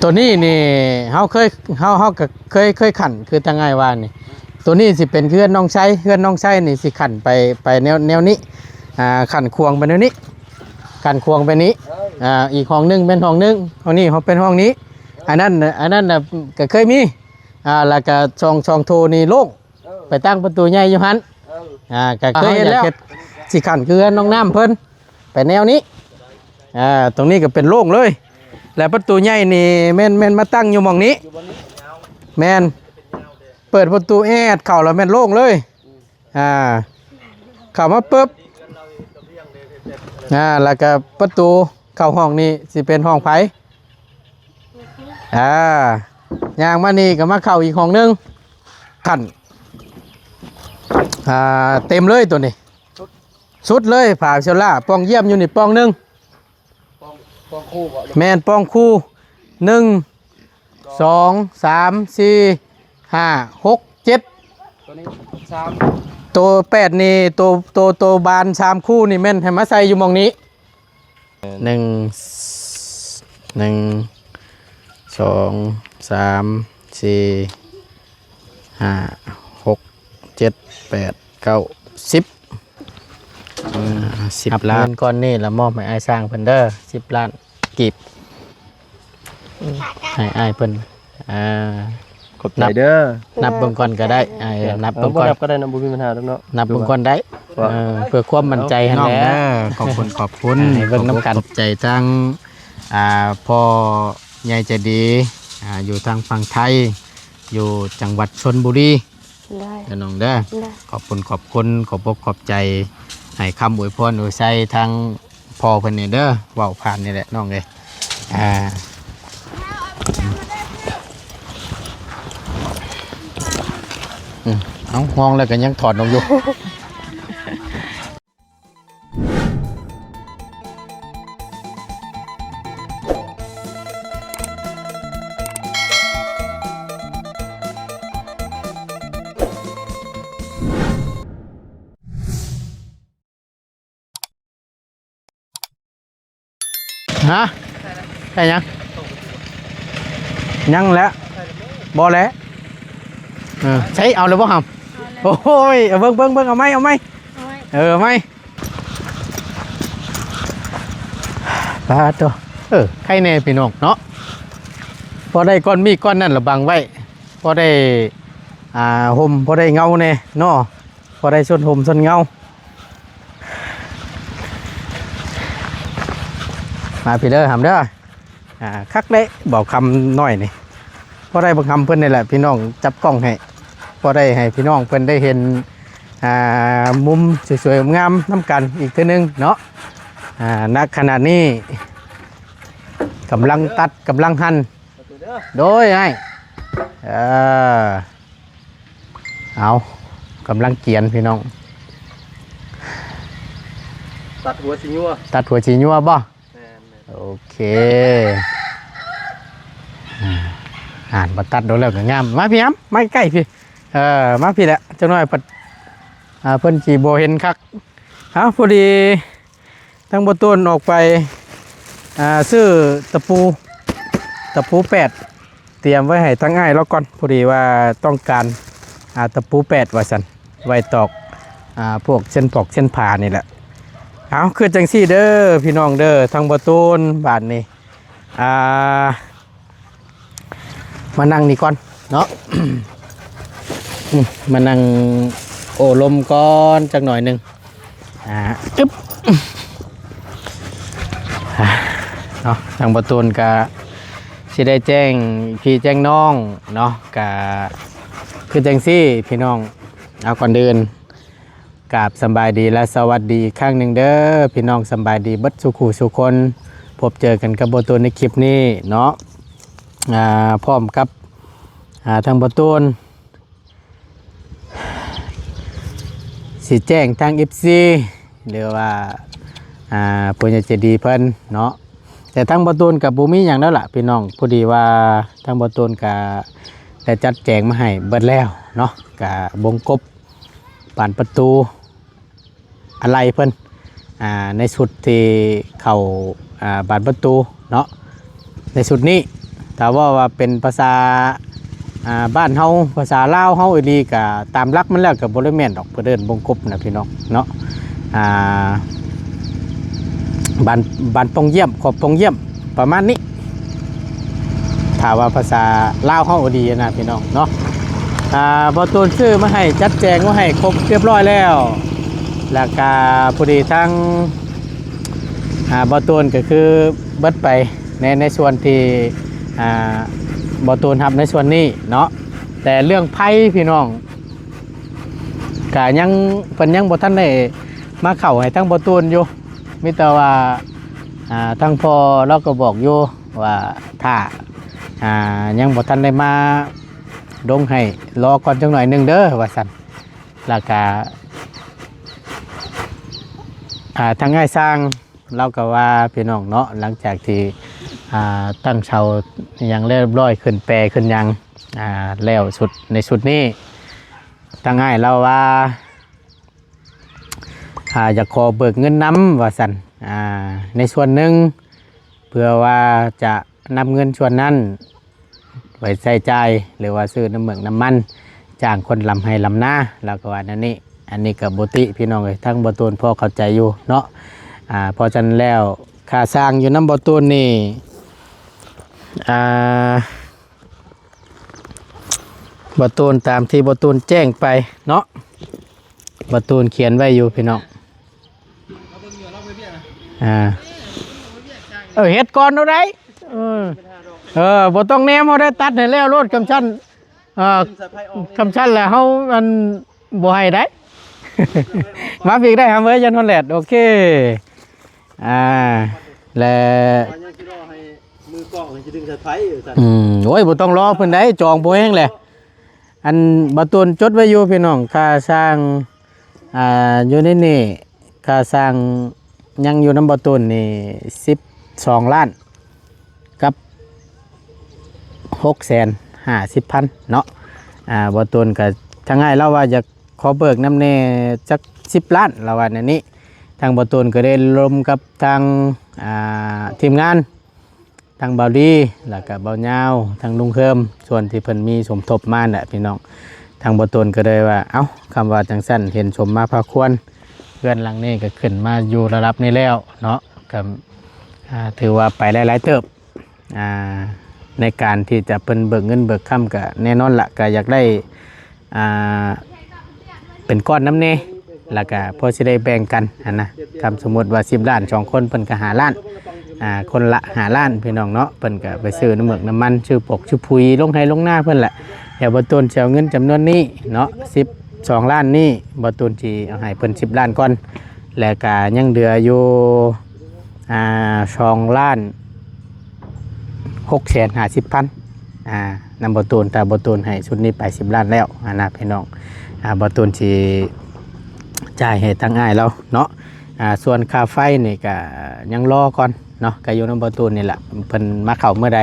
ຕົວນີ້ນີ້ເຮົາເຄີຍ ເຮົາ ເຮົາກໍເຄີຍ ເຄີຍຂັ້ນ ຄືທາງອ້າຍວ່ານີ້ ຕົວນີ້ຊິເປັນເຮືອນນ້ອງໄຊ ເຮືອນນ້ອງໄຊນີ້ຊິຂັ້ນໄປ ໄປແນວ ແນວນີ້ ອ່າ ຂັ້ນຂວາງໄປແນວນີ້ ຂັ້ນຂວາງໄປນີ້ ອ່າ ອີກຫ້ອງໜຶ່ງເປັນຫ້ອງໜຶ່ງ ຫ້ອງນີ້ເປັນຫ້ອງນີ້ ອັນນັ້ນ ອັນນັ້ນນະກໍເຄີຍມີ ອ່າ ແລ້ວກໍຊ່ອງ ຊ່ອງໂຖນີ້ໂລ່ງ ໄປຕັ້ງປະຕູໃຫຍ່ຢູ່ຫັ້ນ ອ່າ ກໍເຄີຍເຮັດແລ້ວ ຊິຂັ້ນຄືເຮືອນນ້ອງນ້ຳເພິ່ນ ໄປແນວນີ້ ອ່າ ຕົງນີ້ກໍເປັນໂລ່ງເລີຍ ແລ້ວປະຕູໃຫຍ່ນີ້ແມ່ນ ແມ່ນມາຕັ້ງຢູ່ໝ່ອງນີ້ ແມ່ນ ເປີດປະຕູແອດເຂົ້າແລ້ວແມ່ນໂລ່ງເລີຍ ອ່າ ເຂົ້າມາປຶບ ອ່າ ແລ້ວກໍປະຕູເຂົ້າຫ້ອງນີ້ຊິເປັນຫ້ອງໃຜ? ອ່າ ຍ່າງມານີ້ກໍມາເຂົ້າອີກຫ້ອງໜຶ່ງ ຂັ້ນ ອ່າ ເຕັມເລີຍໂຕນີ້ ສຸດເລີຍ ຜ້າເຊວລາ ປ່ອງຢ້ຽມຢູ່ນີ້ປ່ອງໜຶ່ງ ປ່ອງ ປ່ອງຄູ່ບໍ່? ແມ່ນ ປ່ອງຄູ່ ໜຶ່ງ ສອງ ສາມ ສີ່ ຫ້າ ຫົກ ເຈັດ ໂຕນີ້ສາມ ໂຕແປດນີ້ ໂຕ ໂຕ ໂຕບານສາມຄູ່ນີ້ແມ່ນໃຫ້ມາໃສ່ຢູ່ໝ່ອງນີ້ ໜຶ່ງ ໜຶ່ງ ສອງ ສາມ ສີ່ ຫ້າ ຫົກ ເຈັດ ແປດ ເກົ້າ ສິບ ອືມ ສິບລ້ານ ຮັບເງິນກ້ອນນີ້ລະມອບໃຫ້ອ້າຍຊ່າງເພິ່ນເດີ ສິບລ້ານກີບ ໃຫ້ອ້າຍເພິ່ນ ອ່າ ຂອບໃຈເດີ ນັບເບິ່ງກ່ອນກໍໄດ້ ເອີ ນັບເບິ່ງກ່ອນ ເອົາ ບໍ່ນັບກໍໄດ້ເນາະ ບໍ່ມີບັນຫາດອກເນາະ ນັບເບິ່ງກ່ອນໄດ້ ເອີ ເພື່ອຄວາມໝັ້ນໃຈຫັ້ນແຫຼະ ຂອບຄຸນ ຂອບຄຸນ ໃຫ້ເບິ່ງນຳກັນ ຂອບໃຈທາງ ອ່າ ພໍ່ໃຫຍ່ໃຈດີ ອ່າ ຢູ່ທາງຝັ່ງໄທ ຢູ່ຈັງຫວັດຊົນບູລີ ໄດ້ ເດີນ້ອງເດີ ໄດ້ ຂອບຄຸນ ຂອບຄຸນ ຂອບອົກຂອບໃຈ ໃຫ້ຄຳອວຍພອນອວຍໄຊທາງພໍ່ເພິ່ນນີ້ເດີ ເວົ້າຜ່ານນີ້ແຫຼະນ້ອງເອີຍ ອ່າ ອືມ ເອົ້າ ຮ້ອງແລ້ວກໍຍັງຖອນອອກຢູ່. ຮະ ໄດ້ຫຍັງ? ຍັງແຫຼະ ບໍ່ແຫຼະ ເອີ ໃຊ້ເອົາແລ້ວບໍ່ຫຳ? ເອົາແລ້ວ ໂອ້ຍ ເອົາເບິ່ງ ເບິ່ງ ເບິ່ງ ເອົາໃໝ່ ເອົາໃໝ່ ເອົາໃໝ່ ເອີ ເອົາໃໝ່ ປາດໂທ້ ເອີ ໄຄແນ່ພີ່ນ້ອງເນາະ ພໍໄດ້ກ້ອນມີດກ້ອນນັ້ນລະບັງໄວ້ ພໍໄດ້ ອ່າ ຮົ່ມ ພໍໄດ້ເງົາແນ່ເນາະ ພໍໄດ້ຊົນຮົ່ມຊົນເງົາ ມາພີ້ເດີຫຳເດີ ອ່າ ຄັກເດ້ ເບົາຄຳນ້ອຍນີ້ ພໍໄດ້ບັກຫຳເພິ່ນນີ້ແຫຼະ ພີ່ນ້ອງຈັບກ້ອງໃຫ້ ພໍໄດ້ໃຫ້ພີ່ນ້ອງເພິ່ນໄດ້ເຫັນ ອ່າ ມຸມສວຍໆງາມໆນຳກັນອີກເທື່ອໜຶ່ງເນາະ ອ່າ ນະຂະນະນີ້ກຳລັງຕັດ ກຳລັງຫັ່ນ ໂດຍອ້າຍ ເອີ ເອົາ ກຳລັງກຽນພີ່ນ້ອງ ຕັດຫົວສີຍົວ ຕັດຫົວສີຍົວບໍ່? ແມ່ນໆ ໂອເຄ ອ່າ ອ່ານບໍ່ຕັດໂດນແລ້ວກໍງາມ ມາພີ່ຫຳ ມາໃກ້ໆ ພີ່ ເອີ ມາພີ້ແຫຼະ ຈັກໜ້ອຍເພິ່ນ ອ່າ ເພິ່ນຊິບໍ່ເຫັນຄັກ ເອົາ ພໍດີ ທາງບໍ່ໂຕນອອກໄປ ອ່າ ຊື້ຕະປູ ຕະປູແປດ ຕຽມໄວ້ໃຫ້ທາງອ້າຍລາວກ່ອນ ພໍດີວ່າຕ້ອງການ ອ່າ ຕະປູແປດວ່າຊັ້ນ ໄວ້ຕອກ ອ່າ ພວກເສັ້ນປອກເສັ້ນຜານີ້ແຫຼະ ເອົາ ຄືຈັ່ງຊີ້ເດີພີ່ນ້ອງເດີ ທາງບໍ່ໂຕນບາດນີ້ ອ່າ ມານັ່ງນີ້ກ່ອນເນາະ ອືມ ມານັ່ງໂອ້ລົມກ່ອນຈັກໜ້ອຍໜຶ່ງ ອ່າ ອຶບ ອ່າ ເນາະ ທາງບໍ່ຕູນກະຊິໄດ້ແຈ້ງພີ່ແຈ້ງນ້ອງເນາະ ກະຄືຈັ່ງຊີ້ພີ່ນ້ອງ ເອົາ ກ່ອນອື່ນ ກາບສຳບາຍດີ ແລະ ສະຫວັດດີອີກຄັ້ງໜຶ່ງເດີພີ່ນ້ອງ ສຳບາຍດີເບິດສູ່ຄູ່ສູ່ຄົນ ພົບເຈີກັນກັບບໍ່ຕູນໃນຄລິບນີ້ເນາະ ອ່າ ພ້ອມກັບ ອ່າ ທາງບໍ່ຕູນຊິແຈ້ງທາງເອັຟຊີ ຫຼືວ່າ ອ່າ ຜູ້ໃຫຍ່ໃຈດີເພິ່ນເນາະ ແຕ່ທາງບໍ່ຕູນກໍບໍ່ມີຫຍັງແລ້ວລະພີ່ນ້ອງ ພໍດີວ່າທາງບໍ່ຕູນກໍໄດ້ຈັດແຈງມາໃຫ້ເບິດແລ້ວເນາະ ກໍວົງກົບ ບານປະຕູ ອາໄຫຼ່ເພິ່ນ ອ່າ ໃນຊຸດທີ່ເຂົ້າ ອ່າ ບານປະຕູເນາະ ໃນຊຸດນີ້ ຖ້າເວົ້າວ່າເປັນພາສາ ອ່າ ບ້ານເຮົາ ພາສາລາວເຮົາອີ່ຫຼີ ກະຕາມຫຼັກມັນແລ້ວກະບໍ່ໄດ້ແມ່ນດອກ ເພິ່ນເອີ້ນວົງກົບນະພີ່ນ້ອງເນາະ. ອ່າ ບ້ານ ບ້ານປ່ອງຢ້ຽມ ຂອບປ່ອງຢ້ຽມ ປະມານນີ້ ຖ້າວ່າພາສາລາວເຮົາອີ່ຫຼີນະພີ່ນ້ອງເນາະ. ອ່າ ບ່າວຕູນຊື້ມາໃຫ້ ຈັດແຈງມາໃຫ້ຄົບຮຽບຮ້ອຍແລ້ວ ແລ້ວກະພໍດີທາງ ອ່າ ບ່າວຕູນກະຄືເບິດໄປ ໃນ ໃນສ່ວນທີ່ ອ່າ ບ່າວຕູນຮັບໃນສ່ວນນີ້ເນາະ. ແຕ່ເລື່ອງໄຟພີ່ນ້ອງ ກະຍັງ ເພິ່ນຍັງບໍ່ທັນໄດ້ມາເຂົ້າໃຫ້ທາງບ່າວຕູນຢູ່ ມີແຕ່ວ່າ ອ່າ ທາງພໍ່ລາວກໍບອກຢູ່ວ່າຖ້າ ອ່າ ຍັງບໍ່ທັນໄດ້ມາລົງໃຫ້ ລໍກ່ອນຈັກໜ້ອຍໜຶ່ງເດີວ່າຊັ້ນ. ແລ້ວກະ ອ່າ ທາງອ້າຍຊ່າງ ລາວກໍວ່າພີ່ນ້ອງເນາະ ຫຼັງຈາກທີ່ ອ່າ ຕັ້ງເສົາຫຍັງລຽບຮ້ອຍ ຂຶ້ນແປຂຶ້ນຫຍັງ ອ່າ ແລ້ວຊຸດ ໃນຊຸດນີ້ ທາງອ້າຍລາວວ່າ ອ່າ ຢາກຂໍເບີກເງິນນຳວ່າຊັ້ນ ອ່າ ໃນສ່ວນໜຶ່ງ ເພື່ອວ່າຈະນຳເງິນສ່ວນນັ້ນ ໄວ້ໃຊ້ຈ່າຍ ຫຼືວ່າຊື້ນ້ຳເມືອກນ້ຳມັນ ຈ້າງຄົນລຳໄຮ່ລຳນາ ລາວກໍວ່າແນວນີ້. ອັນນີ້ກໍບໍ່ຕິພີ່ນ້ອງເອີຍ ທາງບ່າວຕູນພໍເຂົ້າໃຈຢູ່ເນາະ. ອ່າ ເພາະສະນັ້ນແລ້ວ ຄ່າຊ່າງຢູ່ນຳບ່າວຕູນນີ້ ອ່າ ບ່າວຕູນ ຕາມທີ່ບ່າວຕູນແຈ້ງໄປເນາະ ບ່າວຕູນຂຽນໄວ້ຢູ່ພີ່ນ້ອງ. ອ່າ ເອີ ເຮັດກ່ອນເອົາໄດ້ ເອີ ເອີ ບໍ່ຕ້ອງແນມ ເຮົາໄດ້ຕັດໃຫ້ແລ້ວໂລດ ຄຳຊັ້ນ ເອີ ຄຳຊັ້ນແລ້ວເຮົາ ອັນ ບໍ່ໃຫ້ໄດ້ ມາພີກໄດ້ຫຳເອີຍ ຢ້ານຮອນແດດ. ໂອເຄ ອ່າ ແລະ ວ່າຍັງຊິລໍໃຫ້ມືກ້ອງຊິດຶງສາຍໄຟຢູ່ຊັ້ນ. ອືມ ໂອ້ຍ ບໍ່ຕ້ອງລໍເພິ່ນໄດ໋ ຈອງພໍແຮງແຫຼະ. ອັນ ບ່າວຕູນຈົດໄວ້ຢູ່ພີ່ນ້ອງ ຄ່າຊ່າງ ອ່າ ຢູ່ໃນນີ້ ຄ່າຊ່າງຍັງຢູ່ນຳບ່າວຕູນນີ້ ສິບສອງລ້ານກັບຫົກແສນຫ້າສິບພັນເນາະ. ອ່າ ບ່າວຕູນກໍ ທາງອ້າຍລາວວ່າຢາກ ຂໍເບີກນຳແດ່ຈັກສິບລ້ານ ລາວວ່າແນວນີ້. ທາງບ່າວຕູນກໍໄດ້ລົມກັບທາງ ອ່າ ທີມງານ ທັງບ່າວດີ ແລ້ວກະບ່າວຍາວ ທັງລຸງເຮີມ ສ່ວນທີ່ເພິ່ນມີສົມທົບມາແຫຼະພີ່ນ້ອງ. ທາງບ່າວຕູນກໍເລີຍວ່າ ເອົ້າ ຄຳວ່າຈັ່ງຊັ້ນ ເຫັນສົມມາພາຄວນ ເຮືອນຫຼັງນີ້ກໍຂຶ້ນມາຢູ່ລະດັບນີ້ແລ້ວເນາະ ກໍ ອ່າ ຖືວ່າໄປຫຼາຍໆເຕີບ. ອ່າ ໃນການທີ່ຈະເພິ່ນເບີກເງິນເບີກຄຳ ກະແນ່ນອນລະ ກະຢາກໄດ້ ອ່າ ເປັນກ້ອນນຳແດ່ ລະກະພໍຊິໄດ້ແບ່ງກັນຫັ້ນນະ. ຄັນສົມມຸດວ່າສິບລ້ານ ສອງຄົນ ເພິ່ນກະຫ້າລ້ານ ອ່າ ຄົນລະຫ້າລ້ານ ພີ່ນ້ອງເນາະ. ເພິ່ນກະໄປຊື້ນ້ຳເມືອກນ້ຳມັນ ຊື້ປົກຊື້ປຸຍ ລົງໄຮ່ລົງນາເພິ່ນແຫຼະ. ແລ້ວບ່າວຕູນຊິເອົາເງິນຈຳນວນນີ້ເນາະ ສິບສອງລ້ານນີ້ ບ່າວຕູນຊິເອົາໃຫ້ເພິ່ນສິບລ້ານກ່ອນ ແລະກະຍັງເຫຼືອຢູ່ ອ່າ ສອງລ້ານຫົກແສນຫ້າສິບພັນ ອ່າ ນຳບ່າວຕູນ. ຖ້າບ່າວຕູນໃຫ້ຊຸດນີ້ໄປສິບລ້ານແລ້ວຫັ້ນນະພີ່ນ້ອງ ອ່າ ບ່າວຕູນຊິຈ່າຍໃຫ້ທາງອ້າຍລາວເນາະ. ອ່າ ສ່ວນຄ່າໄຟນີ້ກະຍັງລໍກ່ອນເນາະ ກະຢູ່ນຳບ່າວຕູນນີ້ລະ ເພິ່ນມາເຂົ້າມື້ໃດ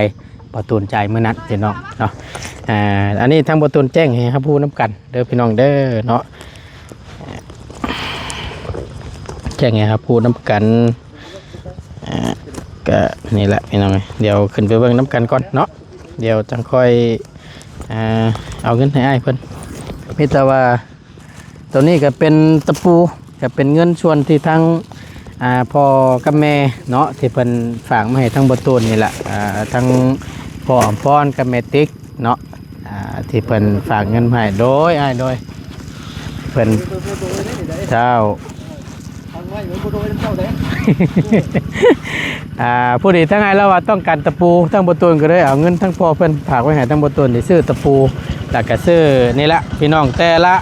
ບ່າວຕູນຈ່າຍມື້ນັ້ນພີ່ນ້ອງເນາະ. ອ່າ ອັນນີ້ທາງບ່າວຕູນແຈ້ງໃຫ້ຮັບຮູ້ນຳກັນເດີພີ່ນ້ອງເດີເນາະ. ແຈ້ງໃຫ້ຮັບຮູ້ນຳກັນ ອ່າ ກະນີ້ແຫຼະພີ່ນ້ອງເອີຍ ດຽວຂຶ້ນໄປເບິ່ງນຳກັນກ່ອນເນາະ ດຽວຈັ່ງຄ່ອຍ ອ່າ ເອົາເງິນໃຫ້ອ້າຍເພິ່ນ. ມີແຕ່ວ່າໂຕນີ້ກະເປັນຕະປູ ກະເປັນເງິນສ່ວນທີ່ທາງ ອ່າ ພໍ່ກັບແມ່ເນາະ ທີ່ເພິ່ນຝາກມາໃຫ້ທາງບ່າວຕູນນີ້ແຫຼະ ອ່າ ທາງພໍ່ອຳພອນກັບແມ່ຕິກ ເນາະ ອ່າ ທີ່ເພິ່ນຝາກເງິນມາໃຫ້ ໂດຍ ອ້າຍ ໂດຍ ເພິ່ນ ເຈົ້າ ອ່າ ພໍດີທາງອ້າຍລາວວ່າຕ້ອງການຕະປູ ທາງບ່າວຕູນກໍເລີຍເອົາເງິນທາງພໍ່ເພິ່ນຝາກໄວ້ໃຫ້ທາງບ່າວຕູນໄດ້ຊື້ຕະປູ ແລ້ວກໍຊື້ນີ້ລະ ພີ່ນ້ອງ ແຕ່ລະ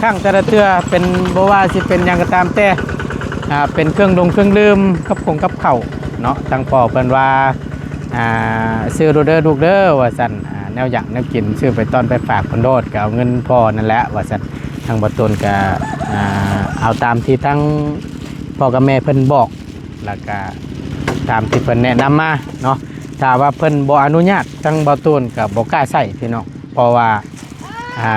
ຄັ້ງແຕ່ລະເທື່ອເປັນ ບໍ່ວ່າຊິເປັນຫຍັງກໍຕາມແຕ່ ອ່າ ເປັນເຄື່ອງດົງເຄື່ອງດື່ມ ກັບຄົງກັບເຂົ້າເນາະ ທາງພໍ່ເພິ່ນວ່າ ອ່າ ຊື້ໂລດເດີລູກເດີ ວ່າຊັ້ນ ອ່າ ແນວຢາກແນວກິນ ຊື້ໄປຕ້ອນໄປຝາກເພິ່ນໂລດ ກໍເອົາເງິນພໍ່ນັ້ນແຫຼະ ວ່າຊັ້ນ. ທາງບ່າວຕູນກໍ ອ່າ ເອົາຕາມທີ່ທາງພໍ່ກັບແມ່ເພິ່ນບອກ ແລ້ວກໍຕາມທີ່ເພິ່ນແນະນຳມາເນາະ. ຖ້າວ່າເພິ່ນບໍ່ອະນຸຍາດ ທາງບ່າວຕູນກໍບໍ່ກ້າໃຊ້ ພີ່ນ້ອງ ເພາະວ່າ ອ່າ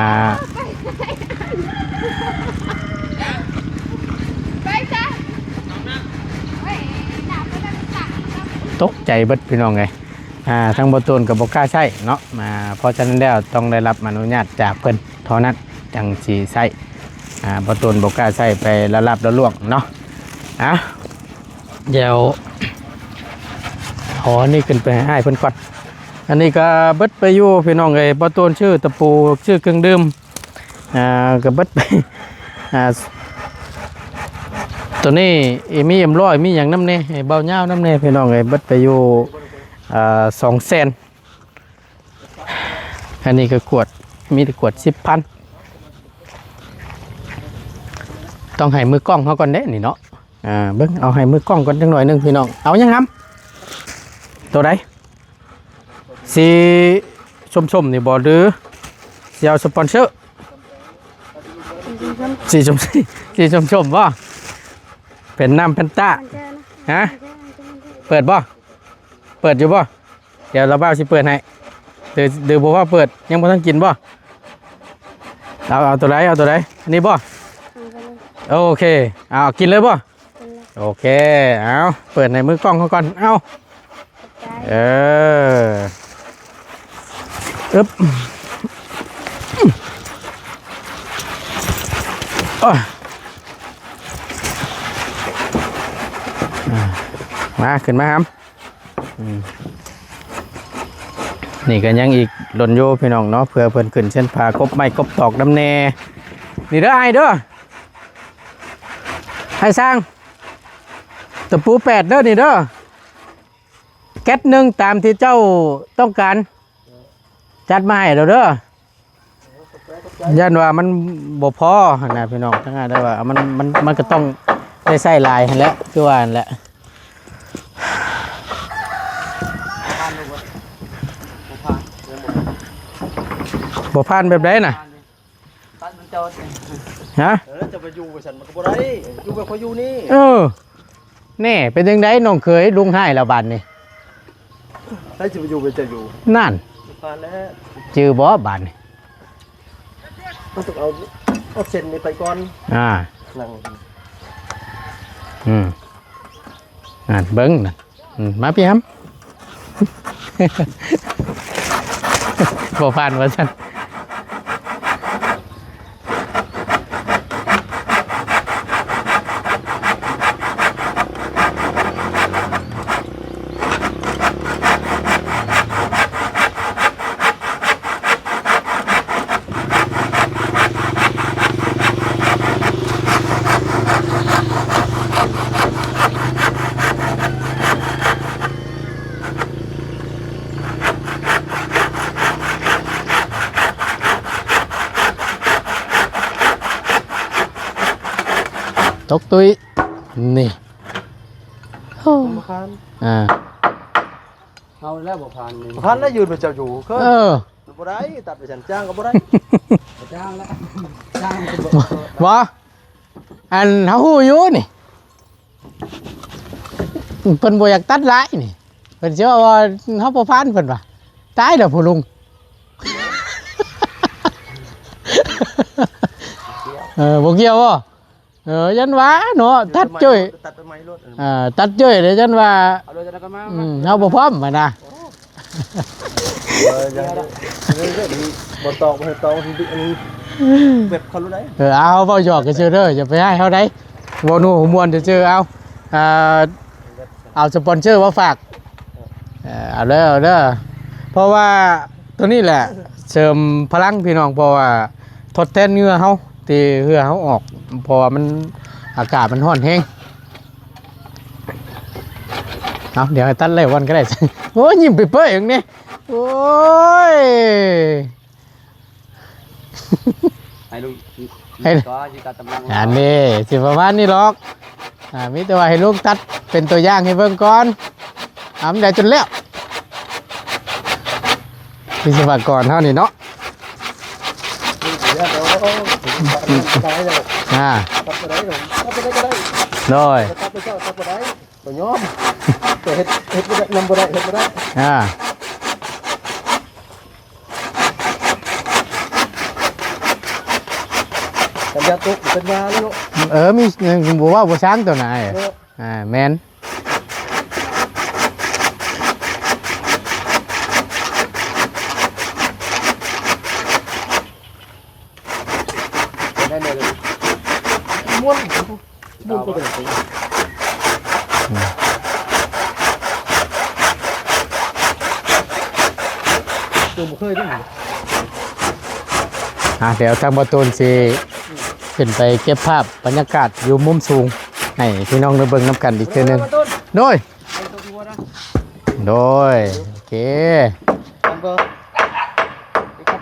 ຕົກໃຈເບິດ ພີ່ນ້ອງເອີຍ. ອ່າ ທາງບໍ່ຕູນກໍບໍ່ກ້າໃຊ້ເນາະ ອ່າ ເພາະສະນັ້ນແລ້ວຕ້ອງໄດ້ຮັບອະນຸຍາດຈາກເພິ່ນເທົ່ານັ້ນຈັ່ງຊິໃຊ້ ອ່າ ບໍ່ຕູນບໍ່ກ້າໃຊ້ໄປລະລາບລະລ່ວງເນາະ. ອ່າ ດຽວຂໍອັນນີ້ຂຶ້ນໄປໃຫ້ອ້າຍເພິ່ນກ່ອນ. ອັນນີ້ກໍເບິດໄປຢູ່ພີ່ນ້ອງເອີຍ ບໍ່ຕູນຊື້ຕະປູ ຊື້ເຄື່ອງດື່ມ ອ່າ ກໍເບິດໄປ ອ່າ ໂຕນີ້ມີເອັມຮ້ອຍ ມີຫຍັງນຳແດ່ ໃຫ້ເບົາຍາວນຳແດ່ພີ່ນ້ອງເອີຍ ເບິດໄປຢູ່ ອ່າ ສອງແສນ. ອັນນີ້ກໍກວດ ມີແຕ່ກວດສິບພັນ ຕ້ອງໃຫ້ມືກ້ອງເຮົາກ່ອນເດ້ນີ້ເນາະ. ອ່າ ເບິ່ງ ເອົາໃຫ້ມືກ້ອງກ່ອນຈັກໜ້ອຍໜຶ່ງພີ່ນ້ອງ. ເອົາຫຍັງຫຳ ໂຕໃດ? ສີສົ້ມໆນີ້ບໍ່ ຫຼືຊິເອົາສະປອນເຊີ? ສີສົ້ມໆ ສີສົ້ມໆບໍ່? ເປັນນ້ຳແຟນຕາ ຮະ? ເປີດບໍ່? ເປີດຢູ່ບໍ່? ດຽວລາວບ່າວຊິເປີດໃຫ້ ຫຼື ຫຼືບໍ່ພາເປີດ ຍັງບໍ່ທັນກິນບໍ່? ເອົາ ເອົາໂຕໃດ ເອົາໂຕໃດ ອັນນີ້ບໍ່? ໂອເຄ ເອົາ ກິນເລີຍບໍ່? ໂອເຄ ເອົາ ເປີດໃຫ້ມືກ້ອງເຮົາກ່ອນ ເອົາ ເອີ ອຶບ ໂອ້ຍ ມາ ຂຶ້ນມາຫຳ. ອືມ ນີ້ກໍຍັງອີກດົນຢູ່ພີ່ນ້ອງເນາະ ເພື່ອເພິ່ນຂຶ້ນເຊັ່ນຜ້າກົບໄມ້ກົບຕອກນຳແດ່. ນີ້ເດີອ້າຍເດີ ອ້າຍຊ່າງ ຕະປູແປດເດີນີ້ເດີ ແກັດໜຶ່ງຕາມທີ່ເຈົ້າຕ້ອງການ ຈັດມາໃຫ້ແລ້ວເດີ. ຢ້ານວ່າມັນບໍ່ພໍຫັ້ນນະພີ່ນ້ອງ ທັງນັ້ນແຕ່ວ່າມັນ ມັນ ມັນກໍຕ້ອງໄດ້ໃຊ້ຫຼາຍຫັ້ນແຫຼະ ຄືວ່າຫັ້ນແຫຼະ. ບໍ່ຜ່ານແບບໃດນະ? ຕັດມັນຈອດ ຮະ? ເອີ ຈະໄປຢູ່ວ່າຊັ້ນມັນກໍບໍ່ໄດ້ ຢູ່ແບບຂ້ອຍຢູ່ນີ້. ເອີ ແນ່ ເປັນຈັ່ງໃດນ້ອງເຂີຍ ລຸງຮ້າຍແລ້ວບາດນີ້? ໃຜຊິໄປຢູ່ເປັນເຈົ້າຢູ່? ນັ້ນ ຜ່ານແລ້ວ ຈື່ບໍ່ບາດນີ້? ມັນຕ້ອງເອົາ ເອົາເສັ້ນນີ້ໄປກ່ອນ. ອ່າ ນັ່ງ ອືມ ນັ້ນ ເບິ່ງນັ້ນ ອືມ ມາພີ່ຫຳ ບໍ່ຜ່ານວ່າຊັ້ນ. ຕົກຕຸ້ຍ ນີ້ ໂອ້ ບໍ່ຜ່ານ ອ່າ ເຮົາແລ້ວບໍ່ຜ່ານນີ້ ບໍ່ຜ່ານແລ້ວ ຢືນພະເຈົ້າຢູ່ ເອີ ບໍ່ໄດ້ ຕັດໄປຊັ້ນ ຈ້າງກໍບໍ່ໄດ້ ຈ້າງແລ້ວ ຈ້າງກໍບໍ່ ບໍ່ ອັນເຮົາຮູ້ຢູ່ນີ້ ເພິ່ນບໍ່ຢາກຕັດຫຼາຍນີ້ ເພິ່ນຊິວ່າ ວ່າເຮົາບໍ່ຜ່ານ ເພິ່ນວ່າ ຕາຍແລ້ວຜູ້ລຸງ ເອີ ບໍ່ກ່ຽວບໍ່? ເອີ ຢ້ານວ່າເນາະ ຕັດຈ້ອຍ ຕັດໃໝ່ໂລດ ອ່າ ຕັດຈ້ອຍເດ້ ຢ້ານວ່າ ເອົາໂລດ ຈັ່ງໃດກໍມາ ອືມ ເຮົາບໍ່ພ້ອມຫັ້ນນະ ໂອ້ ເອີ ຢ່າ ບໍ່ຕອກ ບໍ່ໃຫ້ຕອກ ອັນນີ້ ແບບເຂົາຮູ້ໄດ໋ ເອີ ເອົາ ເວົ້າຫຍອກກັນຊື່ເດີ ຢ່າໄປຮ້າຍເຮົາໄດ໋ ເວົ້ານົວຫົວມ່ວນຊື່ໆ ເອົາ ອ່າ ເອົາສະປອນເຊີມາຝາກ ເອີ ເອົາເດີ ເອົາເດີ ເພາະວ່າໂຕນີ້ແຫຼະເສີມພະລັງພີ່ນ້ອງ ເພາະວ່າທົດແທນເຫື່ອເຮົາ ທີ່ເຫື່ອເຮົາອອກ ເພາະວ່າມັນ ອາກາດມັນຮ້ອນແຮງ ເອົາ ດຽວໃຫ້ຕັດແລ້ວກ່ອນກໍໄດ້ ໂອ້ຍ ຍິ້ມເປີຍໆ ເບິ່ງນີ້ ໂອ້ຍ ໃຫ້ລຸງ ໃຫ້ ກໍຊິຕັດຕຳລັງ ອັນນີ້ຊິປະມານນີ້ດອກ ອ່າ ມີແຕ່ວ່າໃຫ້ລຸງຕັດເປັນຕົວຢ່າງໃຫ້ເບິ່ງກ່ອນ ອ່າ ມັນໄດ້ຈົນແລ້ວ ວິສະວະກອນເຮົານີ້ເນາະ ອ່າ ຕັດບໍ່ໄດ້ດອກ ຕັດບໍ່ໄດ້ກໍໄດ້ ໂດຍ ຕັດບໍ່ເຈົ້າ ຕັດບໍ່ໄດ້ ບໍ່ຍອມ ແຕ່ເຮັດ ເຮັດບໍ່ໄດ້ ນຳບໍ່ໄດ້ ເຮັດບໍ່ໄດ້ ອ່າ ກັນຢາຕົກເປັນຫຍັງເນາະ ເອີ ມີ ບໍ່ເວົ້າບໍ່ຊ້າງຕົວນາຍ ເນາະ ອ່າ ແມ່ນ. ບໍ່ເຄີຍເດ້ ອ່າ ດຽວທາງບ່າວຕູນຊິຂຶ້ນໄປເກັບພາບບັນຍາກາດຢູ່ມຸມສູງ ໃຫ້ພີ່ນ້ອງໄດ້ເບິ່ງນຳກັນອີກເທື່ອໜຶ່ງ. ໂດຍ ໂດຍ ໂອເຄ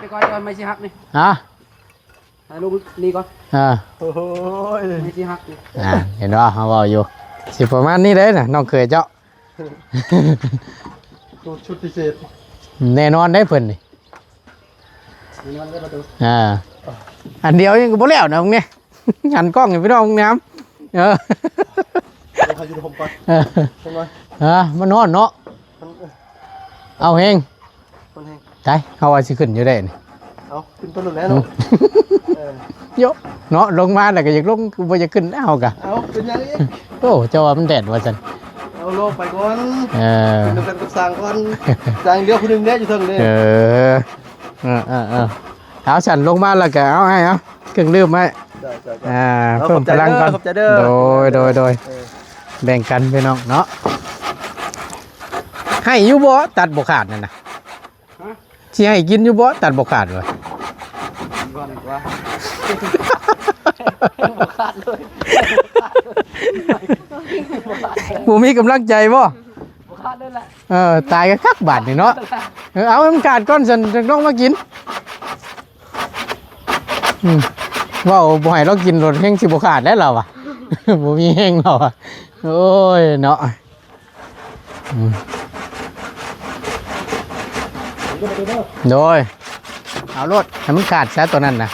ໄປກ່ອນ ໄມ້ຊິຫັກນີ້ ຮະ ໃຫ້ລົງນີ້ກ່ອນ ອ່າ ໂອ້ຍ ໄມ້ຊິຫັກນີ້ ອ່າ ເຫັນບໍ່ ເຮົາເວົ້າຢູ່ ຊິປະມານນີ້ເດ້ນະ ນ້ອງເຂີຍເຈົ້າ ສູດຊຸດພິເສດ ແນ່ນອນເດ້ເພິ່ນນີ້ ແນ່ນອນເດ້ປະຕູ ອ່າ ອັນດຽວຍັງບໍ່ແລ້ວນະ ນີ້ ຫັນກ້ອງໃຫ້ພີ່ນ້ອງງາມ ເອີ ເອົາຢູ່ຫົ່ມກ່ອນ ເອີ ຈັກໜ່ອຍ ຮະ ມັນຮ້ອນເນາະ ມັນ ເອີ ເອົາແຮງ ມັນແຮງ ໄດ້ ເຮົາວ່າຊິຂຶ້ນຢູ່ໄດ້ນີ້ ເອົາ ຂຶ້ນໄປໂລດແຫຼະເນາະ ເອີ ໂຍະ ເນາະ ລົງມາແລ້ວກໍຢາກລົງ ບໍ່ຢາກຂຶ້ນແລ້ວ ເຮົາກະ ເອົາ ເປັນຫຍັງອີກ ໂອ້ ເຈົ້າວ່າມັນແດດວ່າຊັ້ນ ເອົາ ລອງໄປກ່ອນ ເອີ ຂຶ້ນນຳກັນກັບຊ່າງກ່ອນ ຊ່າງດຽວຜູ້ໜຶ່ງແດ່ຢູ່ເທິງເດ້ ເອີ ເອີໆໆ ເອົາ ຊັ້ນລົງມາແລ້ວກໍເອົາ ໃຫ້ເອົາ ເຄື່ອງດື່ມໃຫ້ ເຈົ້າໆໆ ອ່າ ເອົາ ເພີ່ມພະລັງກ່ອນ ຂອບໃຈເດີ ຂອບໃຈເດີ ໂດຍໆໆ ເອີ ແບ່ງກັນພີ່ນ້ອງເນາະ ໃຫ້ຢູ່ບໍ່ ຕັດບໍ່ຂາດນັ້ນນະ ຮະ ຊິໃຫ້ກິນຢູ່ບໍ່ ຕັດບໍ່ຂາດວະ ກິນກ່ອນດີກວ່າ ບໍ່ຂາດເລີຍ ບໍ່ມີກຳລັງໃຈບໍ່ ບໍ່ຂາດເລີຍແຫຼະ ເອີ ຕາຍກໍຄັກບາດນີ້ເນາະ ເອີ ເອົາໃຫ້ມັນຂາດກ່ອນຊັ້ນ ຈັ່ງຕ້ອງມາກິນ ອືມ ເວົ້າບໍ່ໃຫ້ລາວກິນໂລດ ແຮງຊິບໍ່ຂາດແລ້ວລາວວ່າ ບໍ່ມີແຮງລາວວ່າ ໂອ້ຍເນາະ ອືມ ໂດຍ ເອົາໂລດ ໃຫ້ມັນຂາດຊະຕົວນັ້ນນະ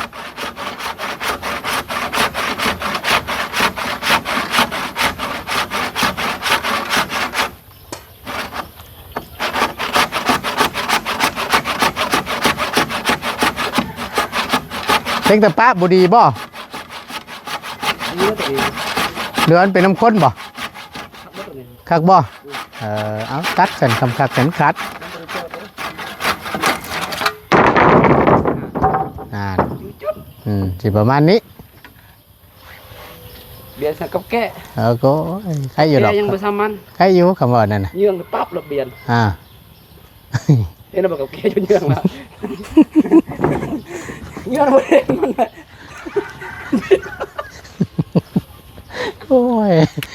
ເປັນຕາປະບໍ່ດີບໍ່ ອັນນີ້ມັນເປັນ ຫຼືວ່າມັນເປັນນຳຄົນບໍ່ ຄັກບໍ່ຕົວນີ້ ຄັກບໍ່ ເອີ ເອົາ ຕັດຊັ້ນ ຄຳຄັກເຂັມຂັດ ນັ້ນ ອືມ ຊິປະມານນີ້ ບຽນສັງກັບແກ້ ເອີ ໂອ້ຍ ໄຄຢູ່ດອກ ແກ້ຍັງບໍ່ສຳມັນ ໄຄຢູ່ ຄຳເວົ້ານັ້ນນະ ເຍືອງປັບລະບຽນ ອ່າ ເຫັນບໍ່ ກັບແກ້ຈົນເຍືອງລະ ເຍືອງບໍ່ເຫັນມັນນະ ໂອ້ຍ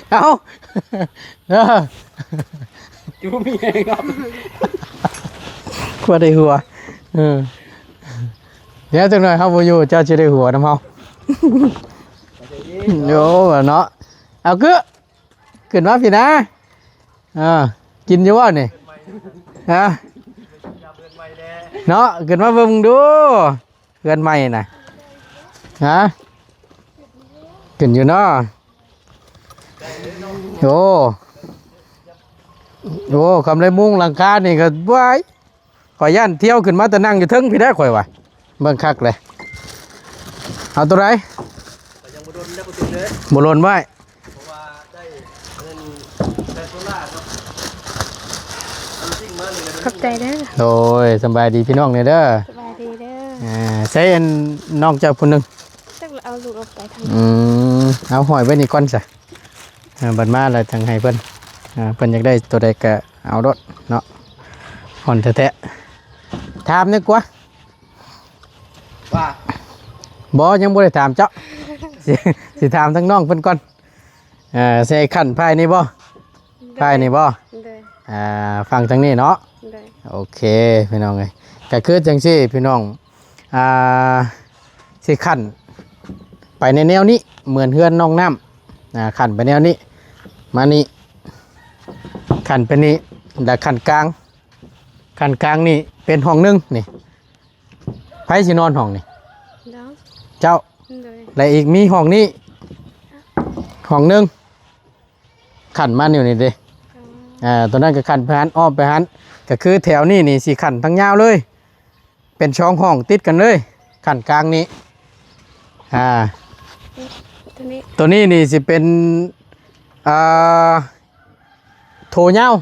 ເອົ້າ ເອີ ຢູ່ມີແຮງເນາະ ກວ່າໄດ້ຫົວ ເອີ ດຽວຈັກໜ່ອຍເຮົາບໍ່ຢູ່ ເຈົ້າຊິໄດ້ຫົວນຳເຮົາ ໂອ້ ເນາະ ເອົາ ຄື ຂຶ້ນມາພີ້ນະ ເອີ ກິນຢູ່ບໍ່ນີ້ ຮະ ເນາະ ຂຶ້ນມາເບິ່ງດູ ເຮືອນໃໝ່ນະ ຮະ ຂຶ້ນຢູ່ເນາະ ໂອ້ ໂອ້ ຄຳໄດ້ມຸງຫຼັງຄານີ້ກໍ ວ້າຍ ຂ້ອຍຢ້ານທ່ຽວຂຶ້ນມາແຕ່ນັ່ງຢູ່ເທິງພີ້ແຫຼະຂ້ອຍວ່າ ເບິ່ງຄັກເລີຍ ເອົາໂຕໃດ ກໍຍັງບໍ່ດົນແລ້ວບໍ່ເຕັມເດ້ ບໍ່ດົນໄວ້ ເພາະວ່າໄດ້ອັນນັ້ນ ໄດ້ໂຊລາເນາະ ເອົາຈິ້ງມານີ້ກໍ ຂອບໃຈເດີ ໂດຍ ສະບາຍດີພີ່ນ້ອງແດ່ເດີ ສະບາຍດີເດີ ອ່າ ໃຊ້ອັນນ້ອງເຈົ້າຜູ້ໜຶ່ງ ຈັກລະເອົາລູກອອກໄປທາງ ອືມ ເອົາຫ້ອຍໄວ້ນີ້ກ່ອນຊະ ອ່າ ບັດມາແລ້ວຈັ່ງໃຫ້ເພິ່ນ ອ່າ ເພິ່ນຢາກໄດ້ໂຕໃດກໍເອົາໂລດເນາະ ຮ້ອນແທ້ໆ ຖາມໜຶ່ງກວ່າ ວ່າ ບໍ່ ຍັງບໍ່ໄດ້ຖາມເຈົ້າ ຊິ ຊິຖາມທາງນ້ອງເພິ່ນກ່ອນ ເອີ ຊິໃຫ້ຂັ້ນພາຍນີ້ບໍ່? ໂດຍ ພາຍນີ້ບໍ່? ໂດຍ ອ່າ ຝັ່ງທາງນີ້ເນາະ? ໂດຍ ໂອເຄ ພີ່ນ້ອງເອີຍ ກໍຄືຈັ່ງຊີ້ພີ່ນ້ອງ ອ່າ ຊິຂັ້ນໄປໃນແນວນີ້ ເໝືອນເຮືອນນ້ອງນ້ຳ ອ່າ ຂັ້ນໄປແນວນີ້ ມານີ້ ຂັ້ນໄປນີ້ ແລ້ວຂັ້ນກາງ ຂັ້ນກາງນີ້ເປັນຫ້ອງໜຶ່ງນີ້ ໃຜຊິນອນຫ້ອງນີ້? ເຈົ້າ ໂດຍ ແລະ ອີກມີຫ້ອງນີ້ ຫ້ອງໜຶ່ງ ຂັ້ນມາຢູ່ນີ້ເດ້ ອໍ ອ່າ ຕົວນັ້ນກໍຂັ້ນໄປຫັ້ນ ອ້ອມໄປຫັ້ນ ກໍຄືແຖວນີ້ນີ້ຊິຂັ້ນທາງຍາວເລີຍ ເປັນສອງຫ້ອງຕິດກັນເລີຍ ຂັ້ນກາງນີ້ ອ່າ ຕົວນີ້ ຕົວນີ້ນີ້ຊິເປັນ ອ່າ ໂຖຍາວ